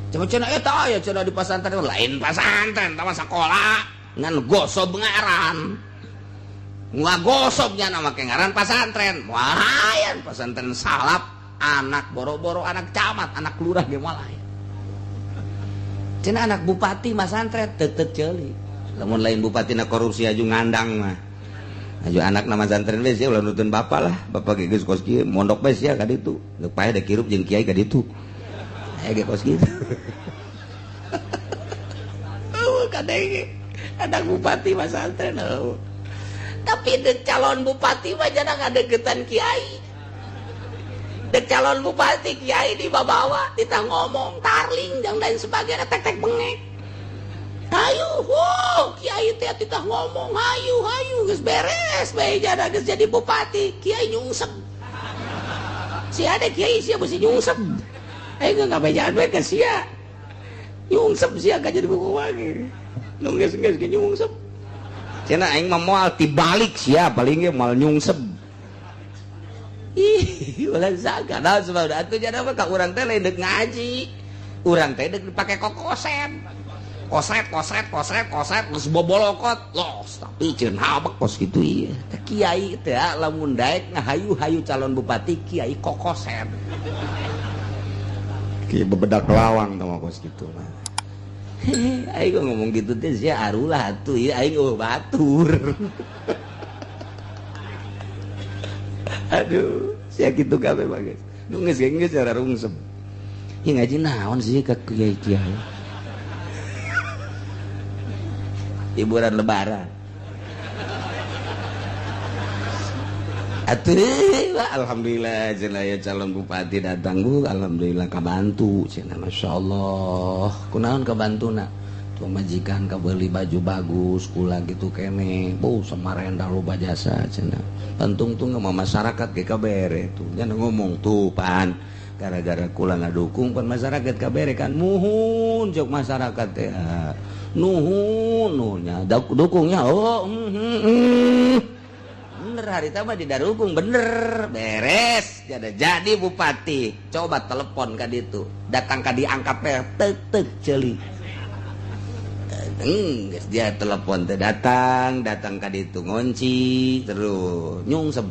Coba cenah eta aya cenah di pasantren, lain pasantren, tah mah sakola ngan gosob ngaran. Ngagosobnya nama make ngaran pasantren. Wah, pasantren salap anak boro-boro anak camat, anak lurah ge moal aya. Cenah anak bupati masantren teu teu ceuli. Lamun lain bupati na korupsi aju ngandang mah. Aju anak nama santren we sia, ulah nutun bapak lah. Bapak ge geus kos kieu, mondok bae sia ka ditu. Geus paeh da kirup jeung kiai ka ditu. Aya ge kos kitu. Oh, kadenge anak bupati masantren, oh. Tapi de calon bupati mah jangan ngadeukeutan kiai. Dek calon bupati, kiai dibawa, kita ngomong tarling dan lain sebagainya, tek tek bengek. Hayu, wow, kiai teh kita ngomong hayu hayu, geus beres bae jada geus jadi bupati, kiai nyungsep. Si ada kiai sia mesti nyungsep. Aing nggak bejaan bae ka sia. Nyungsep sia ka jadi buku lagi. Nu geus geus ge nyungsep. Cenah aing mah moal tibalik sia, paling ge moal nyungsep. Ih, ulah zaga. Nah, sebab atuh jadi apa ka urang teh lain deuk ngaji. Urang teh deuk dipake kokosen. Kosret kosret kosret kosret, geus bobolokot. Los, tapi ceun habek kos kitu ieu. Teh kiai teh lamun daek ngahayu-hayu calon bupati, kiai kokosen. Kiai bebedak lawang tah kos kitu mah. Aing ngomong gitu teh sia arulah atuh ieu aing eueuh batur. Aduh, sia kitu kabeh mah geus. Nu geus geus cara rungsep. Ieu ngaji naon sih ka kiai-kiai? Hiburan lebaran. Atuh, alhamdulillah cenah aya calon bupati datang bu, alhamdulillah kabantu cenah, masyaallah. Kunaon kabantuna? Tuh majikan kabeli baju bagus, kula gitu kene. Bu samarenda loba jasa cenah. Tungtung sama masyarakat ge kabere tuh. Jangan ngomong tuh pan gara-gara kula ngadukung pan masyarakat kabere kan muhun jok masyarakat teh. Nuhun nuhunnya dukungnya oh bener hari mah didarukung bener beres jadi bupati. Coba telepon ka ditu, datang ka diangkat teh tek tek ceuli. Dia telepon teh datang datang ka ditu ngonci terus nyungsep.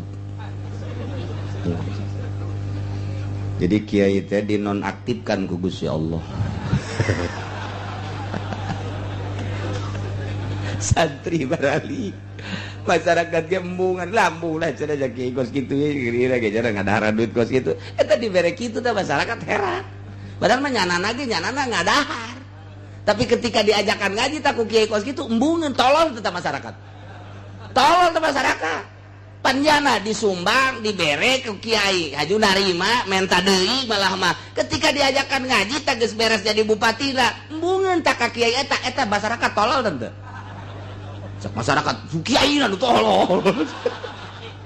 Jadi kiai teh dinonaktifkan ku Gusti Allah. Santri barali masyarakat gembungan lambung lah cenah kiai kos kitu kira ge cenah ngadahar duit kos kitu eta dibere kitu teh masyarakat heran. Padahal mah nyanana ge nyanana ngadahar. Tapi ketika diajakan ngaji tak ku kiai kos kitu embungeun, tolol tetap masyarakat. Tolol tetap masyarakat. Panjana disumbang dibere ke kiai haju narima menta deui malah mah ketika diajakan ngaji tak geus beres jadi bupati lah embungeun tak ka kiai eta eta masyarakat tolol teu. Cek masyarakat kiai nu tolol.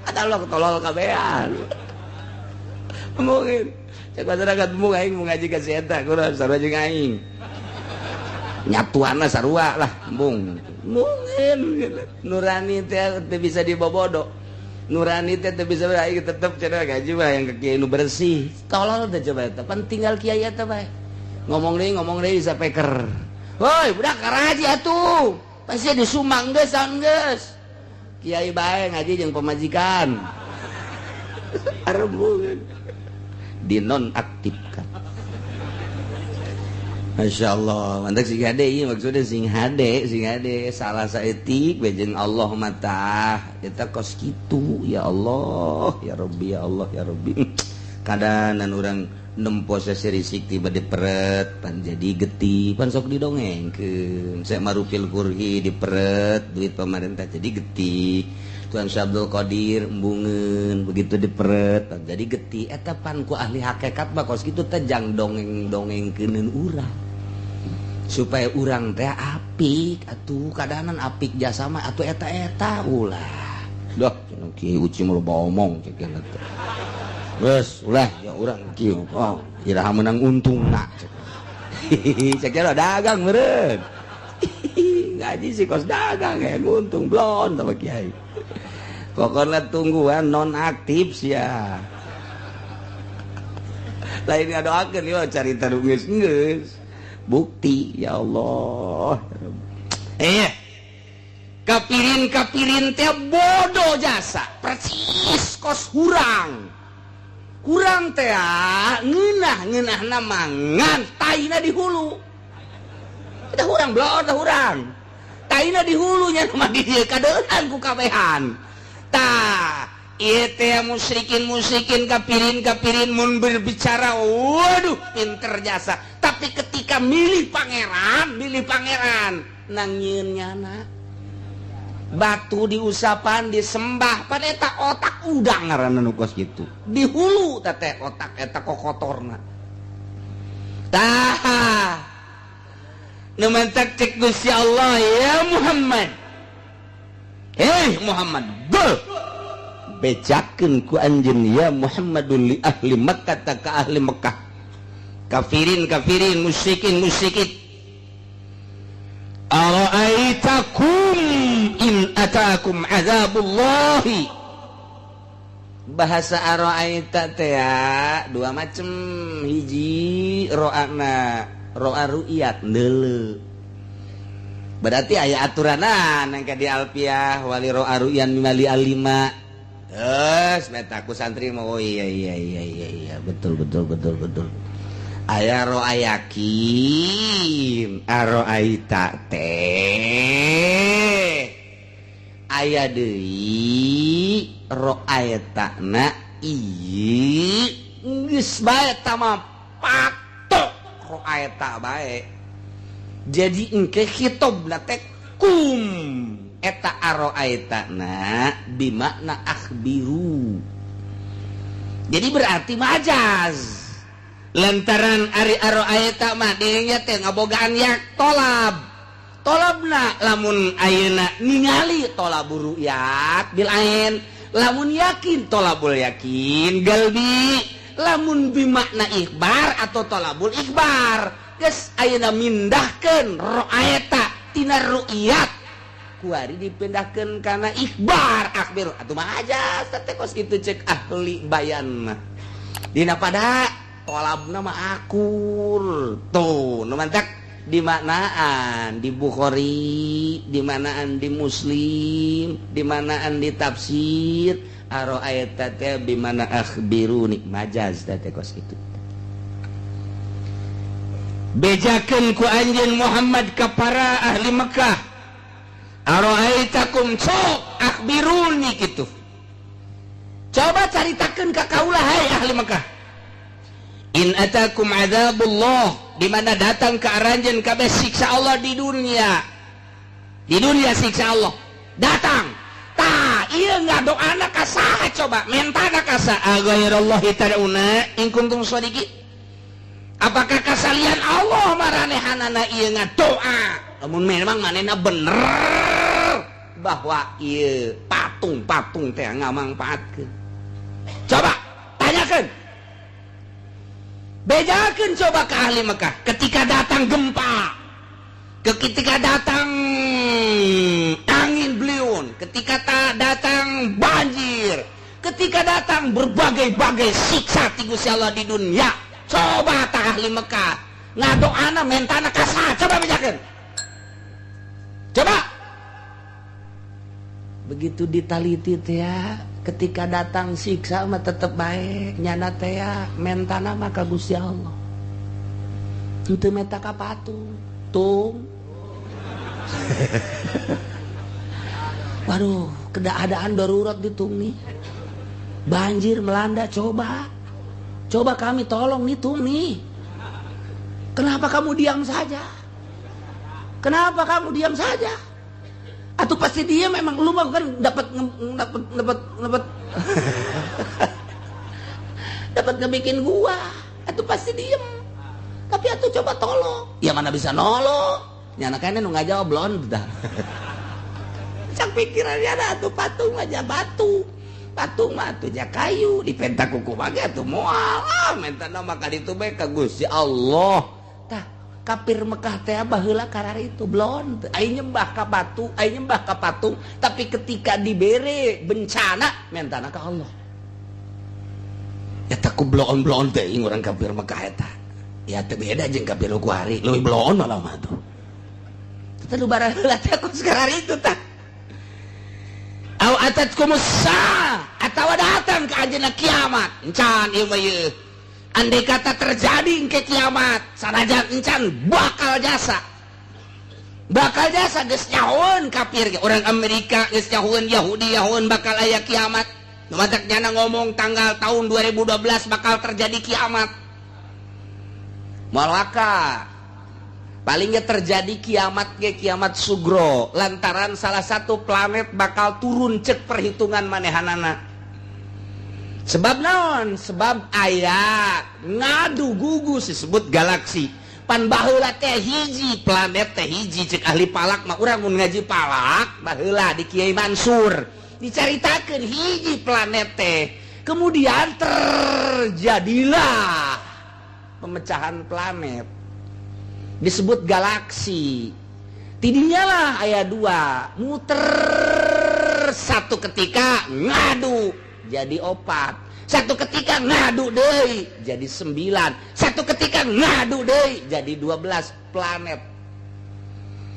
Ada lo tolol kabehan. Mungkin cek masyarakat mung aing mau ngaji ka si eta kurang sarua jeung aing. Nyatuanna sarua lah embung. Mungkin nurani teh teu bisa dibobodo. Nurani teh teu bisa aing tetep cenah ngaji mah yang ke kiai nu bersih. Tolol teh coba eta pan tinggal kiai eta bae. Ngomong deui sapeker. Woi, budak karaji atuh. Pasti disumbang geus saun geus. Kiai bae ngaji jeung pemajikan. Arembungan. Dinonaktifkan. Masya Allah, mantap sing hade ieu maksudnya sing hade salah saeutik we jeung Allah mah eta kos kitu ya Allah, ya Rabbi, ya Allah, ya Rabbi. Kadanan urang nempo serisik tiba diperet pan jadi getih pan sok didongengkeun. Saya marupil kurhi diperet duit pemerintah jadi getih. Tuan Syabdul Qadir embungeun begitu diperet pan jadi getih. Eta pan ku ahli hakikat mah kos kitu teh jang dongeng-dongengkeuneun urang supaya urang teh apik atuh kadanan apik jasa mah atuh eta-eta ulah. Dah cenah kieu uci mah loba omong cek teh. Geus ulah ya urang kieu oh iraha menang untungna cek. Cek dagang meureun. Ngaji sih kos dagang ya untung blon sama kiai. Pokoknya tungguan nonaktif sia. Lain ngadoakeun ieu carita nu geus geus. Bukti ya Allah. Kapirin-kapirin teh bodoh jasa persis kos hurang. Kurang teh ngeunah-ngeunahna mangan taina di hulu. Kita hurang blon teh hurang. Taina di hulunya mah di dieu kadeuleuhan ku kabehan. Tah, ieu teh musyrikin-musyrikin kapirin-kapirin mun berbicara waduh pinter jasa. Tapi ketika milih pangeran nang nyieun nyana. Batu diusapan, disembah, pan eta otak udang ngaranna nu kos kitu. Di hulu teh otak eta kokotorna. Tah, nu mantak cek Gusti Allah, ya Muhammad, eh Muhammad, gol bejakeun ku anjeun ya Muhammadul li ahli Makkah, ta ka ahli Mekah, kafirin kafirin, musyrikin musyrikin, ara'aitakum in atakum azabullahi. Bahasa ara'aita teh ya dua macem. Hiji, ro'ana ro'a ru'yat, neuleu, berarti aya aturanan yang di alfiah wali ro'a ru'yan mimali alima. Terus meta aku santri mau, oh iya, betul betul betul betul. Aya ro'a yakin. Aroaita teh aya deui roaita na ieu geus bae tama patok roaita bae. Jadi engke khitobna teh kum eta aroaita na bimakna akhbiru, jadi berarti majaz lantaran ari aroaita mah dirinya teh ngabogaan yak tolab tolabna. Lamun ayeuna ningali tolabur ru'yat bil ain, lamun yakin tolabul yakin galbi, lamun bimakna ikhbar atau tolabul ikhbar. Geus ayeuna mindahkeun roaeta tina ru'yat kuari dipindahkeun kana ikhbar, akhbir atuh mah aja teh kos kitu cek ahli bayan mah. Dina pada tolabna mah akur tuh. Nu mantak dimaknaan di Bukhari, dimanaan di Muslim, dimanaan di tafsir, aroaita teh bimana akhbiruni, majaz teh kos kitu. Bejakeun ku anjeun Muhammad ka para ahli Mekah, aroaitakum, sok akhbiruni kitu, coba caritakeun ka kaula hai ahli Mekah, in atakum azabullah, di mana datang ke aranjeun kabeh siksa Allah di dunia, di dunia siksa Allah datang. Tah, ieu ngadoana ka saha coba, mentana ka saha? Aghairallahi tad'una in kuntum shadiqin, apakah kasalian Allah maranehanana ieu ngadoa lamun memang manehna bener bahwa ieu patung-patung teh ngamangpaatkeun? Coba tanyakeun, bejakeun coba ke ahli Mekah ketika datang gempa, ketika datang angin beliung, ketika datang banjir, ketika datang berbagai-bagai siksa ti Gusti Allah di dunia. Coba tak ahli Mekah ngadoana mentana ka saha? Coba bejakeun coba. Begitu ditaliti teh ya, ketika datang siksa mah tetep baik nyana teh ya mentana mah ka Gusti Allah, henteu menta ka patung tung. Waduh, keadaan darurat di tung nih, banjir melanda, coba coba kami tolong nih tung nih. Kenapa kamu diam saja? Kenapa kamu diam saja? Atau pasti dia memang lu mah kan dapat dapat dapat dapat dapat ngebikin gua atau pasti diem. Tapi atuh coba tolong ya, mana bisa nolong nyana kayaknya nu nggak jawab belum dah. Cak pikirannya ada tuh patung aja batu, patung mah atuh ja kayu dipenta kuku mage atuh moal ah minta nama ka ditu bae ka Gusti Allah. Tah, kafir Mekah teh baheula karar itu blon, ai nyembah ka batu, ai nyembah ka patung, tapi ketika dibere bencana mentana ka Allah. Eta ku bloon-bloon teh urang kafir Mekah eta ya teu beda jeung kafir ku hari, leuwih bloon malah mah tuh. Teh lu baheula teh ku sekarang itu tah. Aw atatkumus atawa datang ke anjeunna kiamat encan ieu mah ieu. Andai kata terjadi ke kiamat, sanajan encan bakal jasa, bakal jasa. Geus nyahoeun kafir ge, orang Amerika geus nyahoeun, Yahudi nyahoeun bakal aya kiamat. Nu matak nyana ngomong tanggal tahun 2012 bakal terjadi kiamat. Malaka Palingnya terjadi kiamat ge kiamat sugro lantaran salah satu planet bakal turun, cek perhitungan manehanana. Sebab naon? Sebab aya ngadu gugus disebut galaksi. Pan baheula teh hiji planet teh hiji, cek ahli falak mah. Urang mun ngaji falak baheula di Kiai Mansur dicaritakeun hiji planet teh, kemudian terjadilah pemecahan planet disebut galaksi. Tidinya lah aya dua muter, satu ketika ngadu jadi opat, satu ketika ngadu deui jadi sembilan, satu ketika ngadu deui jadi 12 planet.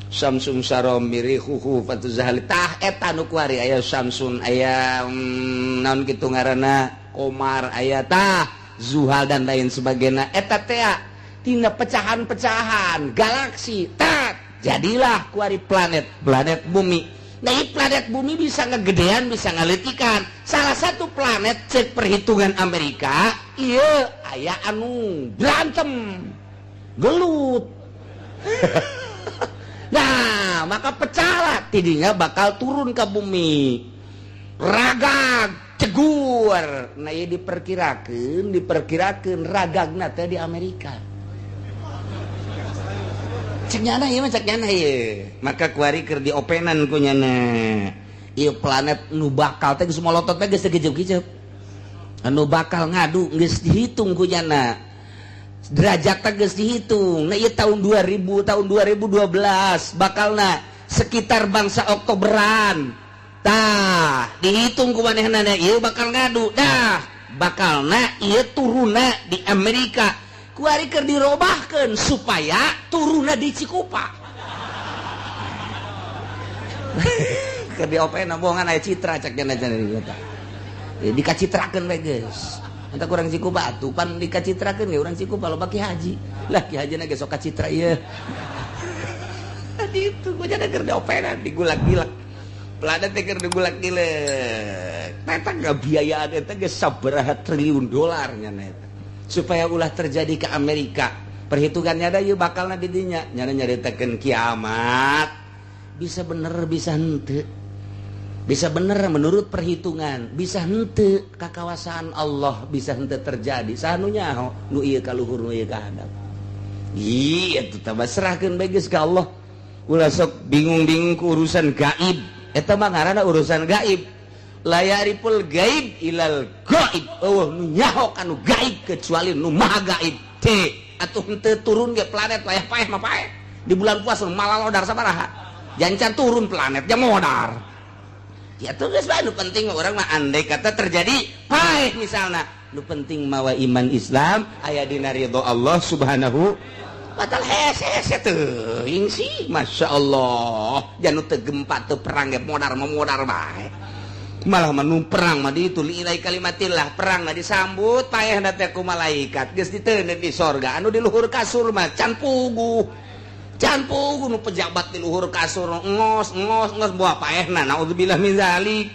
Samsun sarom mirihuhu fatuzahali. Tah, eta nu kuari aya Samsun, aya naon kitu ngaranna, Komar aya, tah Zuhal dan lain sebagainya. Eta teh tina pecahan-pecahan galaksi. Tak jadilah kuari planet planet bumi. Nah, planet bumi bisa ngegedean, bisa ngaleutikan. Salah satu planet, cek perhitungan Amerika, iya aya anu berantem gelut. Nah, maka pecahlah, tidinya bakal turun ke bumi, ragag cegur. Nah, ini diperkirakan ragagna teh di Amerika, cek nyana ieu mah, cek nyana ieu. Maka kuari keur diopenan ku nyana ieu planet nu bakal teh geus molotot teh, geus teu anu bakal ngadu, geus dihitung ku nyana derajat geus dihitung. Nah, ieu tahun 2000, tahun 2012 bakalna sekitar bangsa Oktoberan. Tah, dihitung ku manehna ieu bakal ngadu, dah bakalna ieu turunna di Amerika. Kuari keur dirobahkeun supaya turunna di Cikupa. Keur diopenan bohongan, aya citra cek cenah cenah dikacitrakeun we geus. Entah kurang Cikupa atuh pan dikacitrakeun ge urang Cikupa loba ki haji lah, ki haji na ge sok kacitra ieu. Di itu gua jadi keur diopenan, digulak-gilak planet teh, keur digulak-gilek. Eta biayaan eta geus sabaraha triliun dolar nya eta supaya ulah terjadi ke Amerika. Perhitungannya ada ieu bakalna di dinya. Nyana nyaritakeun kiamat bisa bener, bisa henteu. Bisa bener menurut perhitungan, bisa henteu, kakawasaan Allah, bisa henteu terjadi. Saha nu nyaho nu ieu ka luhur, nu ieu ka handap? Iya, itu tambah serahkeun bae geus ka Allah. Ulah sok bingung-bingung ku urusan gaib. Eta mah ngaranna urusan gaib. La ya'riful gaib ilal gaib. Euweuh nu nyaho kanu gaib kecuali nu maha gaib. Teh atuh henteu turun ge planet wayah paeh mah paeh. Di bulan puasa malah lodar sabaraha. Jancan turun planet jam modar. Ya tuh geus bae, nu penting mah urang mah andai kata terjadi paeh misalna, nu penting mawa iman Islam aya dina ridho Allah Subhanahu wa Ta'ala. Hese hese teuing sih, Masya Allah. Janu teu gempa, teu perang ge modar mah modar bae. Malah mah perang mah di itu liilai kalimatillah, perang mah disambut paeh teh ku malaikat, geus diteundeun di sorga. Anu di luhur kasur mah can puguh, can puguh. Nu pejabat di luhur kasur ngos ngos ngos buah paehna, naudzubillah min zalik.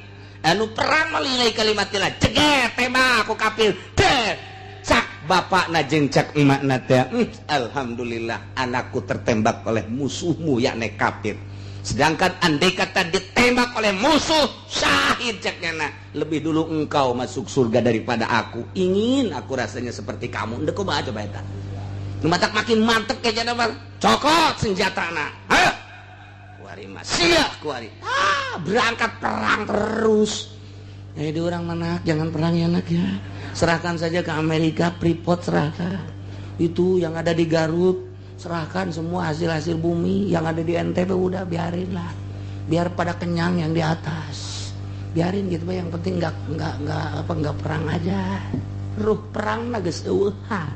Anu perang mah liilai kalimatillah, ceget tembak ku kafir deh, cak bapakna jeung cak emakna teh, alhamdulillah anakku tertembak oleh musuhmu, yakni kafir." Sedangkan andai kata ditembak oleh musuh syahid, ceknya lebih dulu engkau masuk surga daripada aku. Ingin aku rasanya seperti kamu. Ndek kumaha coba eta? Nu matak makin mantep kayaknya mah. Cokot senjatana. Ayo. Kuari mah sia kuari. Ah, berangkat perang terus. Eh, di orang mana, jangan perang ya, nak, ya. Serahkan saja ke Amerika, Freeport serahkan. Itu yang ada di Garut, serahkan semua hasil-hasil bumi yang ada di NTB, udah biarin lah, biar pada kenyang yang di atas, biarin gitu. Yang penting nggak apa, nggak perang aja. Ruh perang geus eueuhan.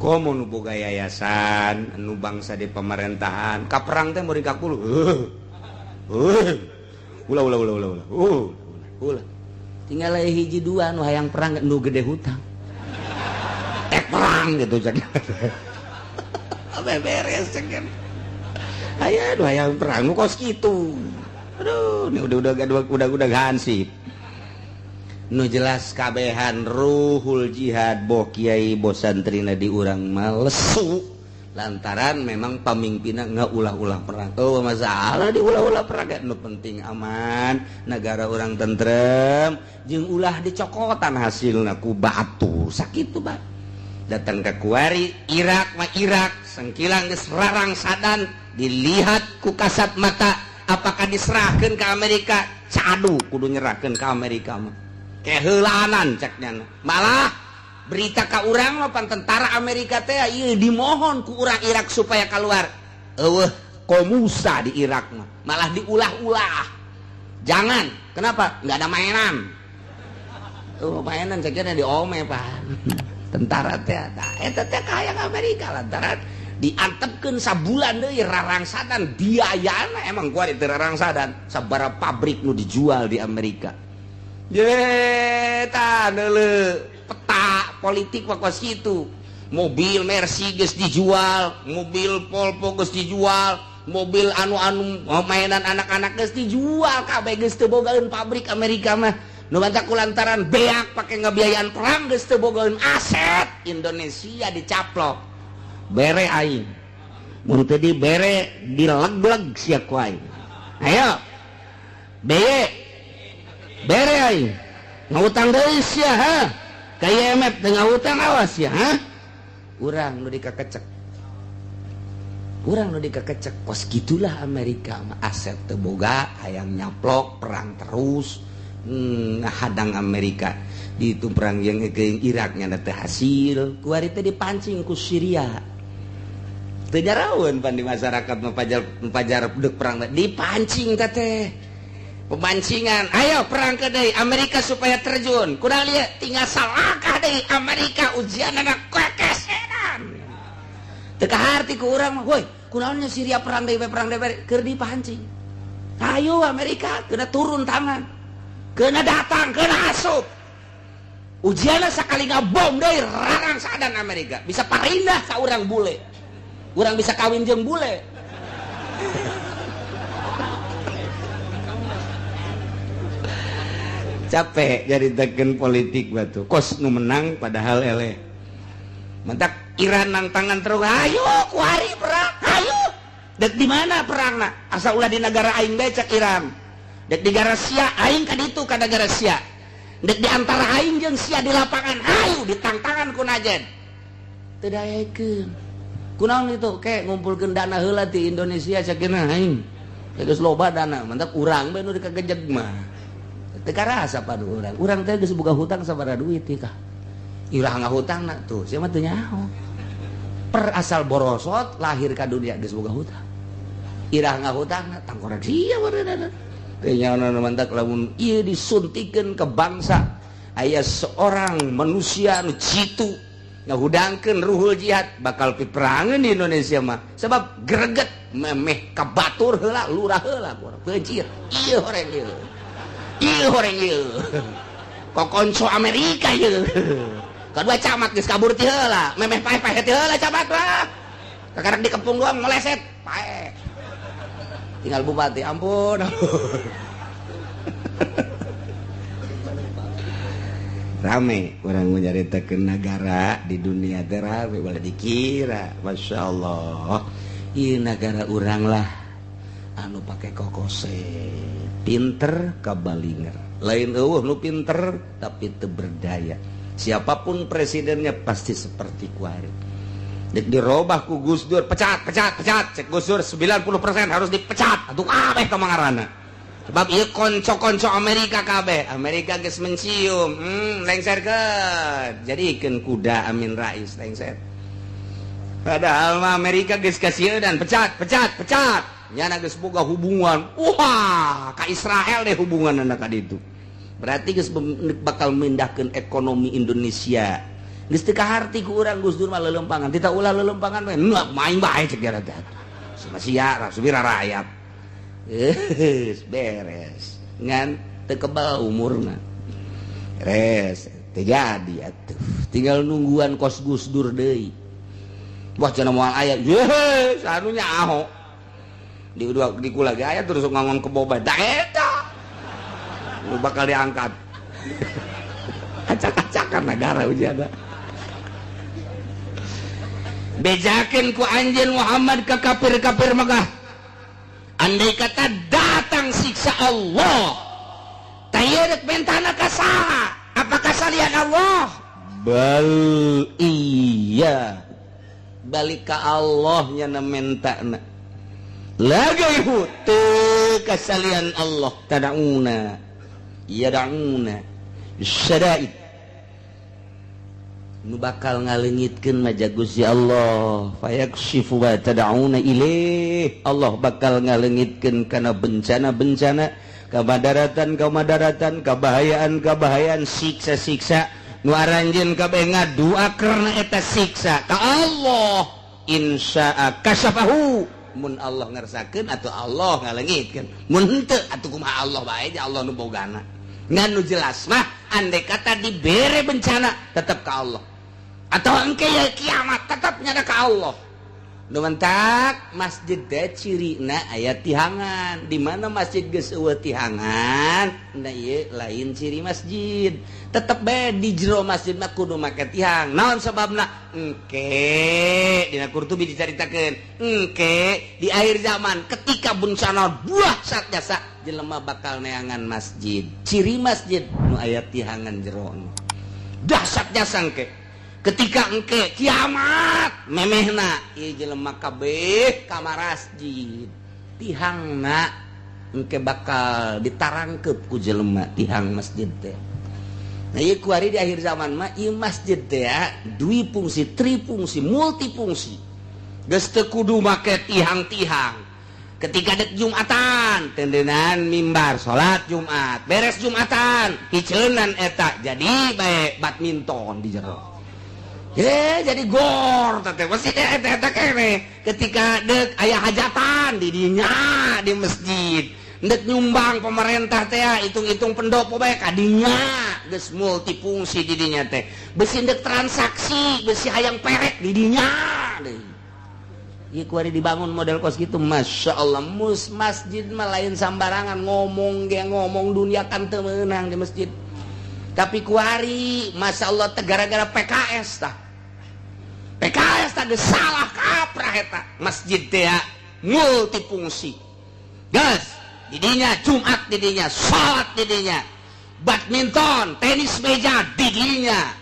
Komo nu boga yayasan, nu bangsa di pemerintahan, ka perang teh murid kakul. Ulah, ulah, ulah, ulah, ulah, ulah. Tinggal hiji dua nu hayang perang, nu gede hutang tek perang gitu, cek beres cek. Aya nu hayang perang nu kos kitu. Aduh, ini udah hansip. Nu jelas kabehan ruhul jihad, boh kiai, boh santrina, di urang mah lesu. Lantaran memang pamimpinna nggak ulah-ulah perang. Oh, masalah diulah-ulah perang nu penting aman, negara orang tentrem, jeung ulah dicokotan hasilna ku batur. Sakitu bae. Datang ke kuari Irak mah Irak sengkilang geus rarangsadan dilihat ku kasat mata apakah diserahkan ke Amerika, cadu kudu nyerahkan ke Amerika mah. Keheulanan cek nyana. Malah berita ka urang mah pan tentara Amerika teh ieu dimohon ku urang Irak supaya keluar. Eueuh komusa di Irak mah malah diulah-ulah. Jangan, kenapa? Nggak ada mainan. Tuh mainan ceknya di ome pan. Tentara teh tah eta teh kahayang Amerika lantaran diantepkeun sabulan deui rarangsadan biayana emang kuari teu rarangsadan sabaraha pabrik nu dijual di Amerika. Ye tah neuleuh peta politik mah kos kitu. Mobil Mercy geus dijual, mobil Volvo geus dijual, mobil anu-anu mainan anak-anak geus dijual kabeh geus teu bogaeun pabrik Amerika mah. Nu bantak kulantaran beak pake ngabiayaan perang geus teu bogaeun aset Indonesia dicaplok. Bere aing. Mun teu dibere dileg-leg sia ku aing. Ayo. Beye. Bere aing. Ngutang deui sia ha. Ka IMF teu ngahutang awas ya ha. Urang nu dikakecek. Urang nu dikakecek kos gitulah Amerika mah aset teu boga hayang nyaplok perang terus ngahadang Amerika di itu perang yang ke Irak nya teh hasil kuari teh dipancing ku Syria. Teu nyaraweun pan di masyarakat mapajar deuk perang dipancing teh teh. Pemancingan, ayo perang ke deui Amerika supaya terjun. Kurang lihat tinggal salakah deui Amerika ujian anak kekesenan. Teu kaharti ku urang mah, woi, kunaonnya Syria perang deui keur dipancing. Ayo Amerika kena turun tangan. Kena datang, kena asup. Ujianna sakali ngabom deui rarangsadan Amerika. Bisa parindah ka urang bule. Urang bisa kawin jeung bule. Capek jadi teken politik batu kos nu menang padahal eleh mentak Iran nang tangan terus ayo kuari perang ayo dek di mana perangna asa ulah di negara aing bae cek Iran dek di negara Sia aing ka ditu ka negara Sia dek di antara aing jeung Sia di lapangan ayo ditangtangan ku najen teu daekeun kunaon itu ke ngumpulkeun dana heula ti Indonesia sakeuna aing geus loba dana mentak urang bae nu dikagejeg mah teu karasa padu urang. Urang teh geus boga hutang sabaraha duit teh kah. Irah ngahutangna tuh, sia mah teu nyaho. Per asal borosot lahir ka dunia geus boga hutang. Irah ngahutangna tangkorek sia bareunana. Teu nyaho mantak lamun ieu disuntikeun ke bangsa aya seorang manusia nu jitu ngahudangkeun ruhul jihad bakal piperangeun di Indonesia mah sebab greget memeh ka batur heula lurah heula beucir ieu horeng ieu. Ieu horeng ieu. Kokonco Amerika ieu. Kadua camat geus kabur ti heula, memeh paeh-paeh ti heula camat lah. Kakarek dikepung doang meleset, paeh. Tinggal bupati, ampun. Rame urang nyaritakeun nagara di dunia teh rame boleh dikira, Masya Allah. Ieu nagara urang lah anu pake kokose. Pinter kabalinger lain eueuh nu pinter tapi teu berdaya. Siapapun presidennya pasti seperti kuari. Dek dirobah ku Gus Dur, pecat pecat pecat cek Gus Dur 90% harus dipecat atuh kabeh ka mangarana. Sebab ieu konco-konco Amerika kabeh, Amerika geus mencium, lengserkeun. Jadikeun kuda Amin Rais lengser. Padahal mah Amerika geus kasieun dan pecat pecat pecat. Nyana geus boga hubungan. Wah, ka Israel deh hubungan anak ka ditu. Berarti geus bakal mindahkeun ekonomi Indonesia. Geus teu kaharti ku urang Gus Dur mah leuleumpangan. Tita ulah leuleumpangan we. Main bae cek dia teh. Sia sia rakyat. Geus beres. Ngan teu kebal umurna. Beres, teu jadi atuh. Tinggal nungguan kos Gus Dur deui. Wah cenah moal aya. Ye, sanunya Ahok. Di dua di kula ge aya terus ngomong ke boba. Da eta. Lu bakal diangkat. Acak-acakan negara ujian. Bejakeun ku anjeun Muhammad ke kafir-kafir Mekah, andai kata datang siksa Allah, tah rek mentana ka saha? Apakah salian Allah? Bal iya, balik ke Allah nya menta na lagi teu ka salian Allah. Tad'una, yad'una syadaid, nu bakal ngalengitkeun mah Gusti Allah. Fayakshifu wa tad'una ilaih, Allah bakal ngalengitkeun kana bencana-bencana, kamadaratan kamadaratan, kabahayaan kabahayaan, siksa-siksa nu aranjeun kabeh ngadua karena eta siksa ka Allah. Insya'a kasyafahu, mun Allah ngersakeun atau Allah ngalengitkeun, mun henteu atuh kumaha Allah bae, Allah nu bogana. Ngan nu jelas mah, andai kata dibere bencana tetap ke Allah, atau engke ya kiamat tetap nyada ke Allah. Nu mentak masjid teh cirina aya tihangan. Di mana masjid geus eueuh tihangan, nah ieu lain ciri masjid. Tetep bae di jero masjid mah kudu make tihang. Naon sababna? Engke dina Qurtubi dicaritakeun, engke di akhir zaman ketika bencana dahsyat jasa, jelema bakal neangan masjid, ciri masjid nu aya tihangan jero. Dahsyat jasa engke ketika engke kiamat memehna ieu jelema kabeh ka masjid, tihangna engke bakal ditarangkep ku jelema, tihang masjid teh. Nah, ieu kuari di akhir zaman mah ieu masjid teh ya, dui fungsi, trifungsi, multifungsi. Geus teu kudu make tihang-tihang. Ketika dek Jumatan, tendenan mimbar salat Jumat, beres Jumatan hiceunan eta jadi bae badminton di jero. Ye, jadi gor teh masih eta eta kene. Ketika dek aya hajatan di dinya di masjid, dek nyumbang pemerintah teh, hitung-hitung pendopo bae kadinya, geus multifungsi di dinya teh. Besi dek transaksi, besi hayang perek di dinya deui. Ieu kuari dibangun model kos gitu, Masya Allah. Mus masjid mah lain sambarangan ngomong ge, ngomong dunia kan teu meunang di masjid. Tapi kuari, Masya Allah, teh gara-gara PKS tah. PKS tadi salah kaprah eta masjid teh multifungsi. Gas didinya Jumat, didinya salat, didinya badminton, tenis meja, didinya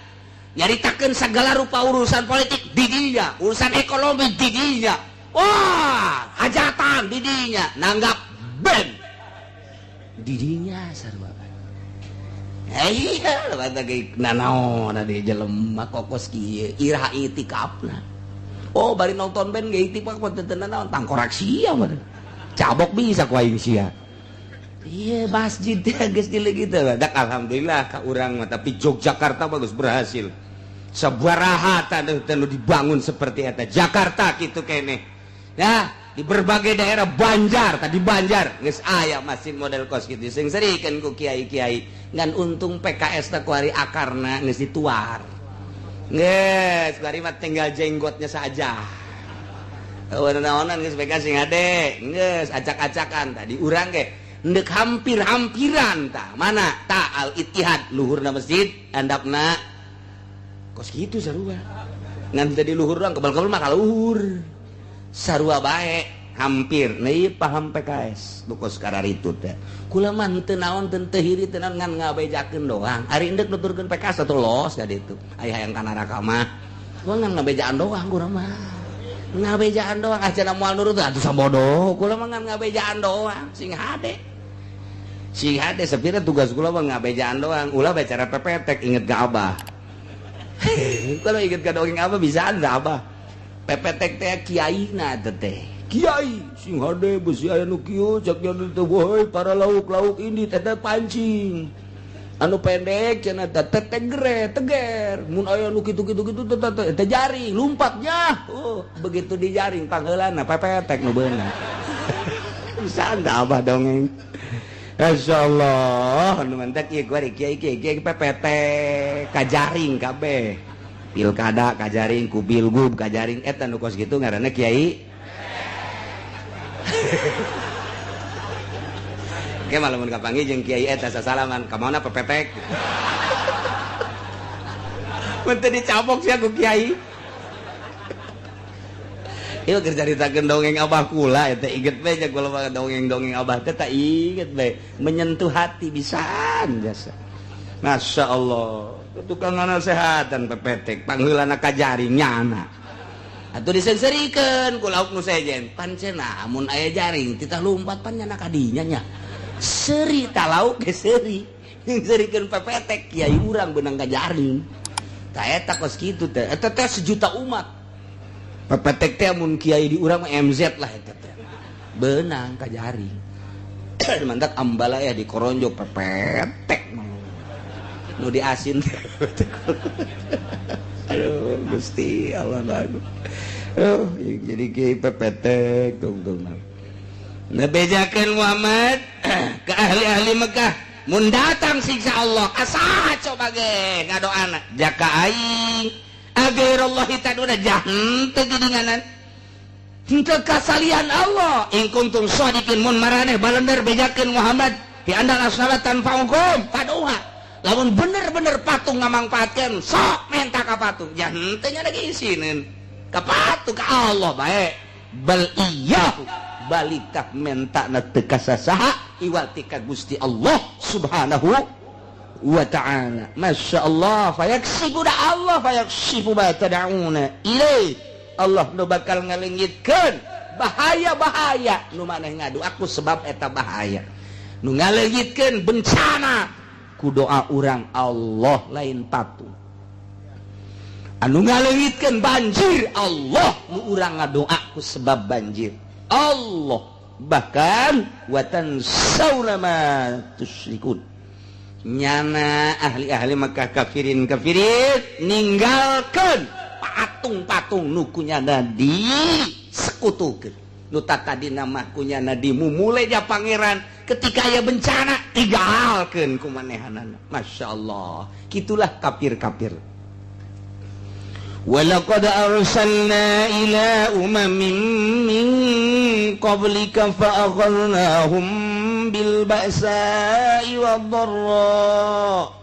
nyaritakeun segala rupa urusan politik, didinya urusan ekonomi, didinya wah hajatan, didinya nanggap band, didinya sarua. Iya, nanaon di jelema kokos kieu, iraha itikafna? Oh, bari nonton band ge itikaf teu naon, tangkorak sia mah. Cabok bisa ku aing sia. Iya, masjid teh geus gitu. Dak alhamdulillah ka urang mah, tapi Yogyakarta bagus berhasil. Sabaraha tah dibangun seperti eta Jakarta kitu keneh. Nah, di berbagai daerah, Banjar tadi, Banjar geus aya masjid model kos kitu sing serikeun ku kiai-kiai. Ngan untung PKS teh kuari akarna geus dituar, geus kuari mah tinggal jenggotnya saja. Naonan geus PKS sing ade geus acak-acakan. Tadi urang ge ndek hampir-hampiran tah. Mana ta Al Ittihad, luhurna masjid, handapna kos kitu sarua, ngan tadi luhur doang, kebal-kebal mah ka luhur sarua bae hampir. Nah, paham PKS kos itu teh kula mah teu naon, teu hiri, teu naon, ngan ngabejakeun doang. Ari endek nuturkeun PKS atau los ka ditu aya hayang ka neraka mah, gua ngan ngabejaan doang. Kula mah ngabejaan doang, ah cenah moal nurut atuh sabodoh. Kula mah ngan ngabejaan doang, sing hade, sing hade. Sepira tugas kula mah ngabejaan doang. Ulah bicara pepetek, inget ka abah. Kalau inget ka dongeng abah, bisa anda abah pepetek teh kiai na teh, kiai sing hade, besi aya nu kieu cak teh, woi para lauk-lauk ini teh pancing anu pendek cenah teh tegere teger, mun aya nu kitu kitu kitu teh teh jaring lumpatnya. Oh, begitu dijaring pangheulana pepetek nu beunang. Bisa anda abah dongeng. Masya Allah, nu mantak ieu kuari kiai kiai kiai pepetek kajaring kabeh, pilkada kajaring ku pilgub kajaring, eta nu kos kitu ngaranna kiai. Oke, malah mun kapanggih jeung kiai eta sasalaman, ka mana pepetek? Mun teu dicabok sia ku kiai. Ieu keur caritakeun dongeng abah kula eta, inget bae nya kula dongeng-dongeng abah teh, tak inget bae, menyentuh hati pisan jasa. Masya Allah, tukang nasehatan pepetek pangheulana ka jaring nyana. Atuh diseungseurikeun ku lauk nu sejen. Pan cenah mun aya jaring titah lumpat, pan nyana ka dinya nya. Seuri ta lauk ge seuri. Nyengseurikeun pepetek, kiai urang beunang ka jaring. Ta eta kos kitu teh. Eta teh sejuta umat. Pepetek teh mun kiai di urang mah MZ lah eta teh. Beunang ka jaring. Mantak ambala ya dikoronjo pepetek. Nu diasin. Aduh, Gusti Allah lagu. Oh, jadi kiai pepetek tungtung. Nah, bejakeun Muhammad ke ahli-ahli Mekah, mun datang siksa Allah asa coba ge ngadoana jaka aing, aghairallahi taduna, jah henteu geuninganan, henteu kasalian Allah, in kuntum shadiqin, mun maraneh balender. Bejakeun Muhammad bi annal asnama tanfa'ukum faduha, lamun bener-bener patung ngamangpaatkeun, sok menta ka patung, jah henteu nya lagi isineun ka patung, ka Allah bae. Bal iyyahu, balik tah menta na teu ka sasaha iwal ti ka Gusti Allah Subhanahu wa Ta'ala. Masya Allah, fayaksifu da Allah, fayaksifu ma tad'una ilaih, Allah nu bakal ngaleungitkeun bahaya-bahaya nu maneh ngadu aku sebab eta bahaya. Nu ngaleungitkeun bencana ku doa urang Allah, lain patung. Anu ngaleungitkeun banjir Allah, nu urang ngadoa ku sebab banjir Allah. Bahkan watan sauna ma tusyrikun, nyana ahli-ahli Mekah kafirin kafirin ninggalkan patung-patung nu kunyana di sekutukeun, nu tadi nama kunyana dimumule ja pangeran, ketika aya bencana tinggalkeun ku manehanana. Masya Allah, gitulah kafir-kafir. Walaqad arsalna ila umamin min qablika fa akhadnahum bil ba'sa'i wad dharra.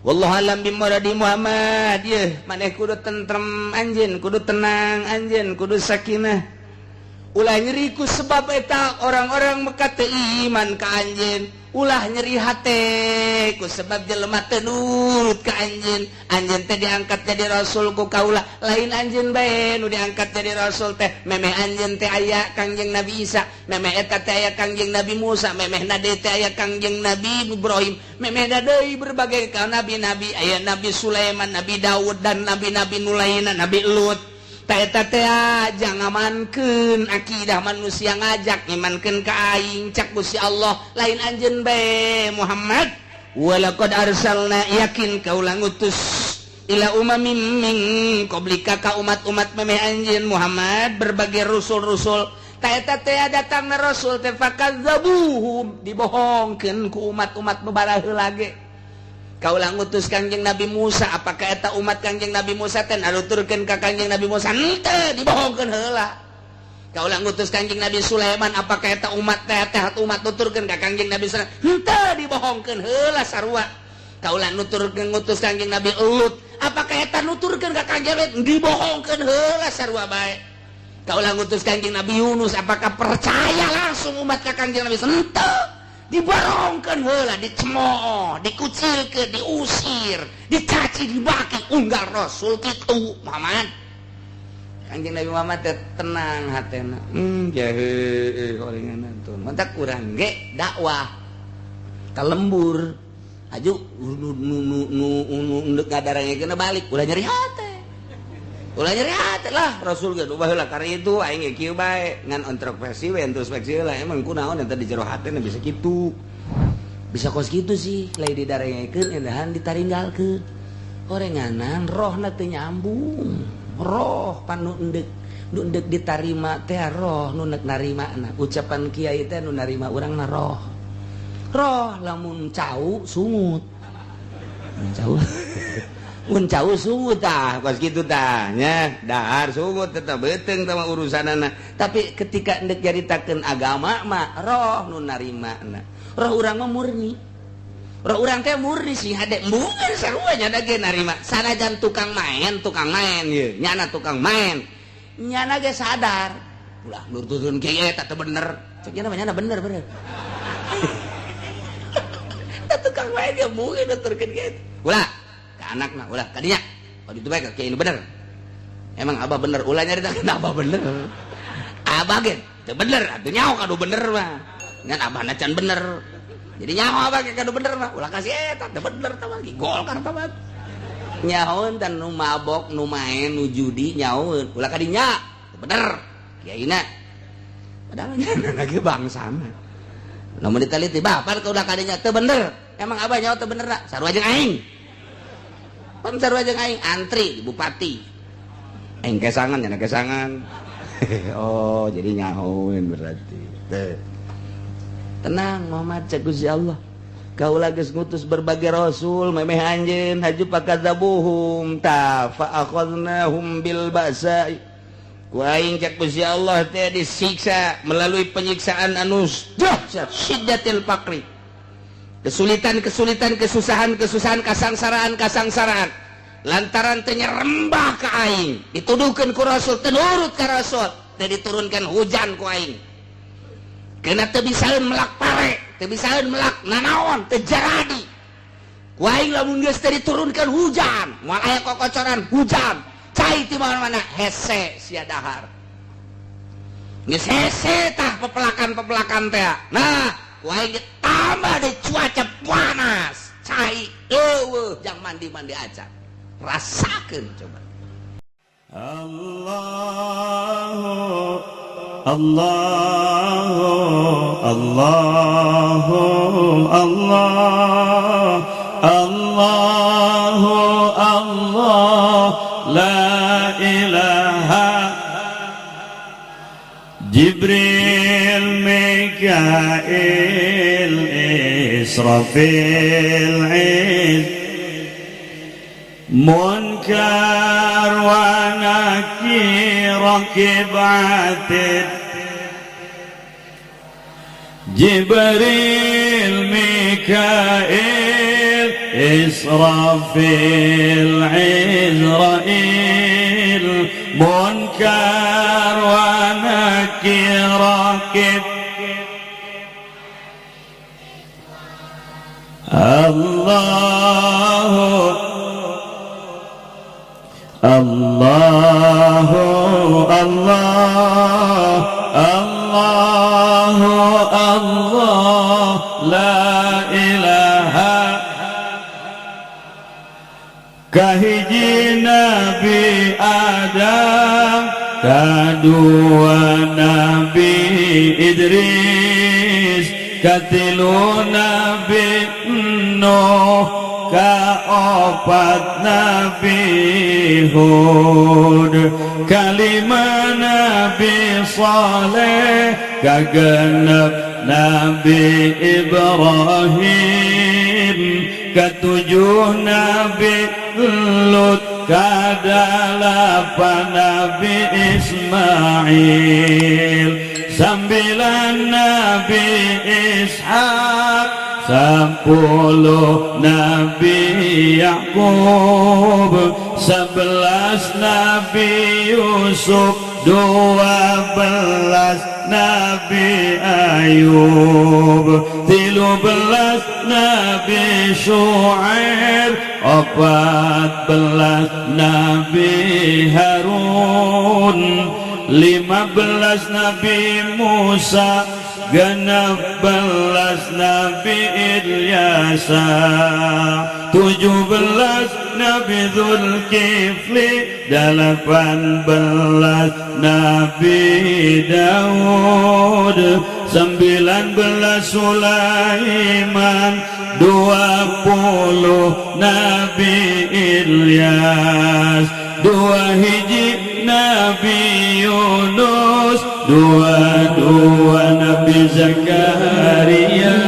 Wallahu alam bimuradi. Muhammad ye, maneh kudu tentrem anjeun, kudu tenang anjeun, kudu sakinah, ulah nyeri ku sebab eta orang-orang Mekah teu iman ka anjeun, ulah nyeri hate ku sebab jelema teu nurut ka anjeun. Anjeun teh diangkat jadi rasul ku kaula, lain anjeun bae nu diangkat jadi rasul teh. Memeh anjeun teh aya Kangjeng Nabi Isa, memeh eta teh aya Kangjeng Nabi Musa, memeh nade teh aya Kangjeng Nabi Ibrahim, memeh deui berbagai ka nabi-nabi, aya Nabi Sulaiman, Nabi Daud, dan nabi-nabi nu lainna, Nabi Lut. Eta teh jangan ngamankeun akidah manusia, ngajak ngimankeun ka aing. Cak Gusti Allah, lain anjeun bae, Muhammad. Walaqad arsalna, yakin kaula ngutus, ila umamin min qablika, ka umat-umat memeh anjeun Muhammad, berbagai rasul-rasul. Ta eta teh datangna rasul teh fakadzabuhum, dibohongkeun ku umat-umat nu baraheula ge. Kaula ngutus Kangjeng Nabi Musa, apakah eta umat Kangjeng Nabi Musa teh naruturkeun ka Kangjeng Nabi Musa? Henteu, dibohongkeun heula. Kaula ngutus Kangjeng Nabi Sulaiman, apakah eta umat teh teh umat nuturkeun ka Kangjeng Nabi Sulaiman? Henteu, dibohongkeun heula sarua. Kaula nuturkeun, ngutus Kangjeng Nabi Lut, apakah eta nuturkeun ka Kangjeng Lut? Dibohongkeun heula sarua bae. Kaula ngutus Kangjeng Nabi Yunus, apakah percaya langsung umat ka Kangjeng Nabi? Henteu, diborongkeun heula, dicemooh, dikucilkeun, diusir, dicaci, dibaki unggal rasul kitu, Muhammad. Kanjeng Nabi Muhammad teh tenang hatena. Jahe horengan tuh. Mantak urang ge dakwah ka lembur aju nu nu nu nu nu nu ngadarangkeun balik, ulah nyeri hate. Ulah nyeri hate lah, rasul ge baheula karena itu aing ge kieu bae, ngan introspeksi we, introspeksi lah, emang kunaon eta di jero hatena bisa kitu. Bisa kos kitu sih, lain didarengekeun edahan ditaringgalkeun. Horenganan rohna teu nyambung. Roh pan nu endek, nu endek ditarima teh roh nu nek narima na. Ucapan kiai teh nu narima urang na roh. Roh lamun cau sungut. Mun cau, mun cau sungut tah, kos kitu tah nya, dahar sungut tetep beuteung tah mah urusanana. Tapi ketika endek nyaritakeun agama mah roh nu narima na. Roh urang mah murni. Roh urang teh murni sih hade embungan sarua nya da ge narima. Sanajan tukang main ye, nyana tukang main. Nyana ge sadar. Ulah nurutkeun kiai eta teu bener. Cek nyana mah nyana bener bener. Da tukang wae ge mungkin nuturkeun kiai. Ulah ka anakna, ulah ka dinya. Oh ditu bae ka kiai nu bener. Emang abah bener, ulah nyarita abah bener. Abah ge teu bener, atuh nyaho kadu bener mah. Ngan abahna can bener. Jadi nyaho abah ge kadu bener mah, ulah kasih eta teu bener tah mah Golkar tah mah. Nyahoeun dan nu mabok, nu main, nu judi nyahoeun, ulah ka dinya teu bener. Kiaina. Padahal nyana lagi bangsana. Lamun diteliti bapak ka ulah ka dinya teu bener. Emang abah nyaho teu bener da? Sarua jeung aing. Pan sarua jeung aing antri di bupati. Aing kesangan nyana kesangan. Oh, jadi nyahoeun berarti. Teu. Tenang Muhammad, cek Gusti Allah. Kaula geus ngutus berbagai rasul memeh anjeun haju fakadzabuhum ta fa akhadnahum bil ba'sa. Ku aing cek Gusti Allah teh disiksa melalui penyiksaan anu dahsyat, syiddatil faqri. Kesulitan-kesulitan, kesusahan-kesusahan, kasangsaraan-kasangsaraan lantaran teu nyerembah ka aing, dituduhkeun ku rasul teu nurut ka rasul, teh diturunkan hujan ku aing. Kena teu bisaeun melak pare, teu bisaeun melak nanaon, teu jaradi. Ku aing lamun geus teu diturunkan hujan, moal aya kokocoran hujan, cai ti mana-mana hese sia dahar. Geus hese tah pepelakan-pepelakan teh. Nah, ku aing tambah di cuaca panas, cai eueuh jang mandi-mandi acan. Rasakeun coba. Allah Allah Allah Allah Allah Allah la ilaha. Jibril, Mikail, Israfil, Munkar wa Nakir, Raqib, Atid. Jibril, Mikail, Israfil, Izrail, Munkar wa Nakir, Raqib. Allah Allah Allah Allah Allah la ilaha. Kahiji Nabi Adam, kadua Nabi Idris, katilu Nabi Nuh, kaopat Nabi Hud, kalima Nabi Saleh, kagenep Nabi Ibrahim, ketujuh Nabi Lut, kadalapan Nabi Ismail, sambilan Nabi Ishak, 10 Nabi Yakub, 11 Nabi Yusuf, 12 Nabi Ayub, 13 Nabi Shu'aib, 14 Nabi Harun, 15 Nabi Musa, 16 Nabi Ilyasa, 17 Nabi Zulkifli, 18 Nabi Daud, 19 Sulaiman, 20 Nabi Ilyas, 2 Nabi Yunus, 22 Nabi Zakaria,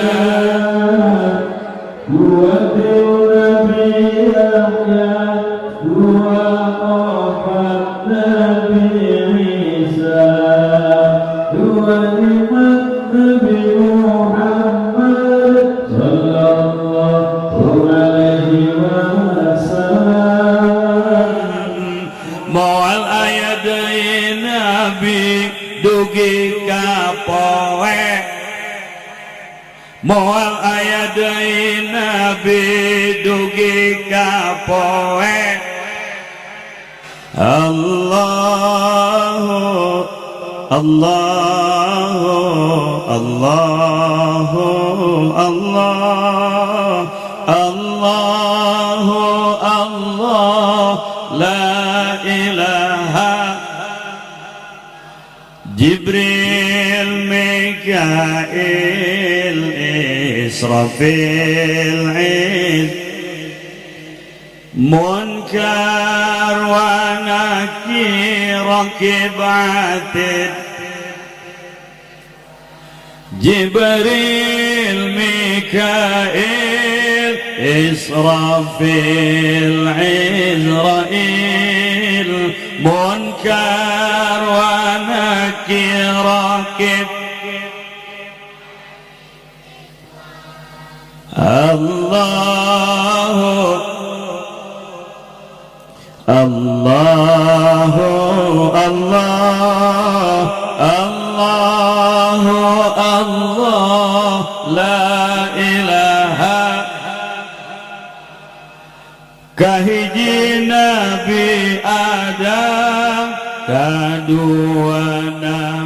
23 Nabi Yahya, 24 Nabi Isa, 25 Nabi Muhammad sallallahu alaihi wasallam. Moal aya deui. dugi ka poe moal aya deui nabi dugi ka poe. Allahu Allahu Allahu Allah Allahu Allah la ilaha. Jibril Mikail Israfil Munkar wa Nakir Raqib Atid Jibril Mikail Israfil Izrail Munkar wa Nakir Raqib. Allahu Allahu Allah Allahu Allah la ilaha. Kahiji Nabi Adam, kadua Nabi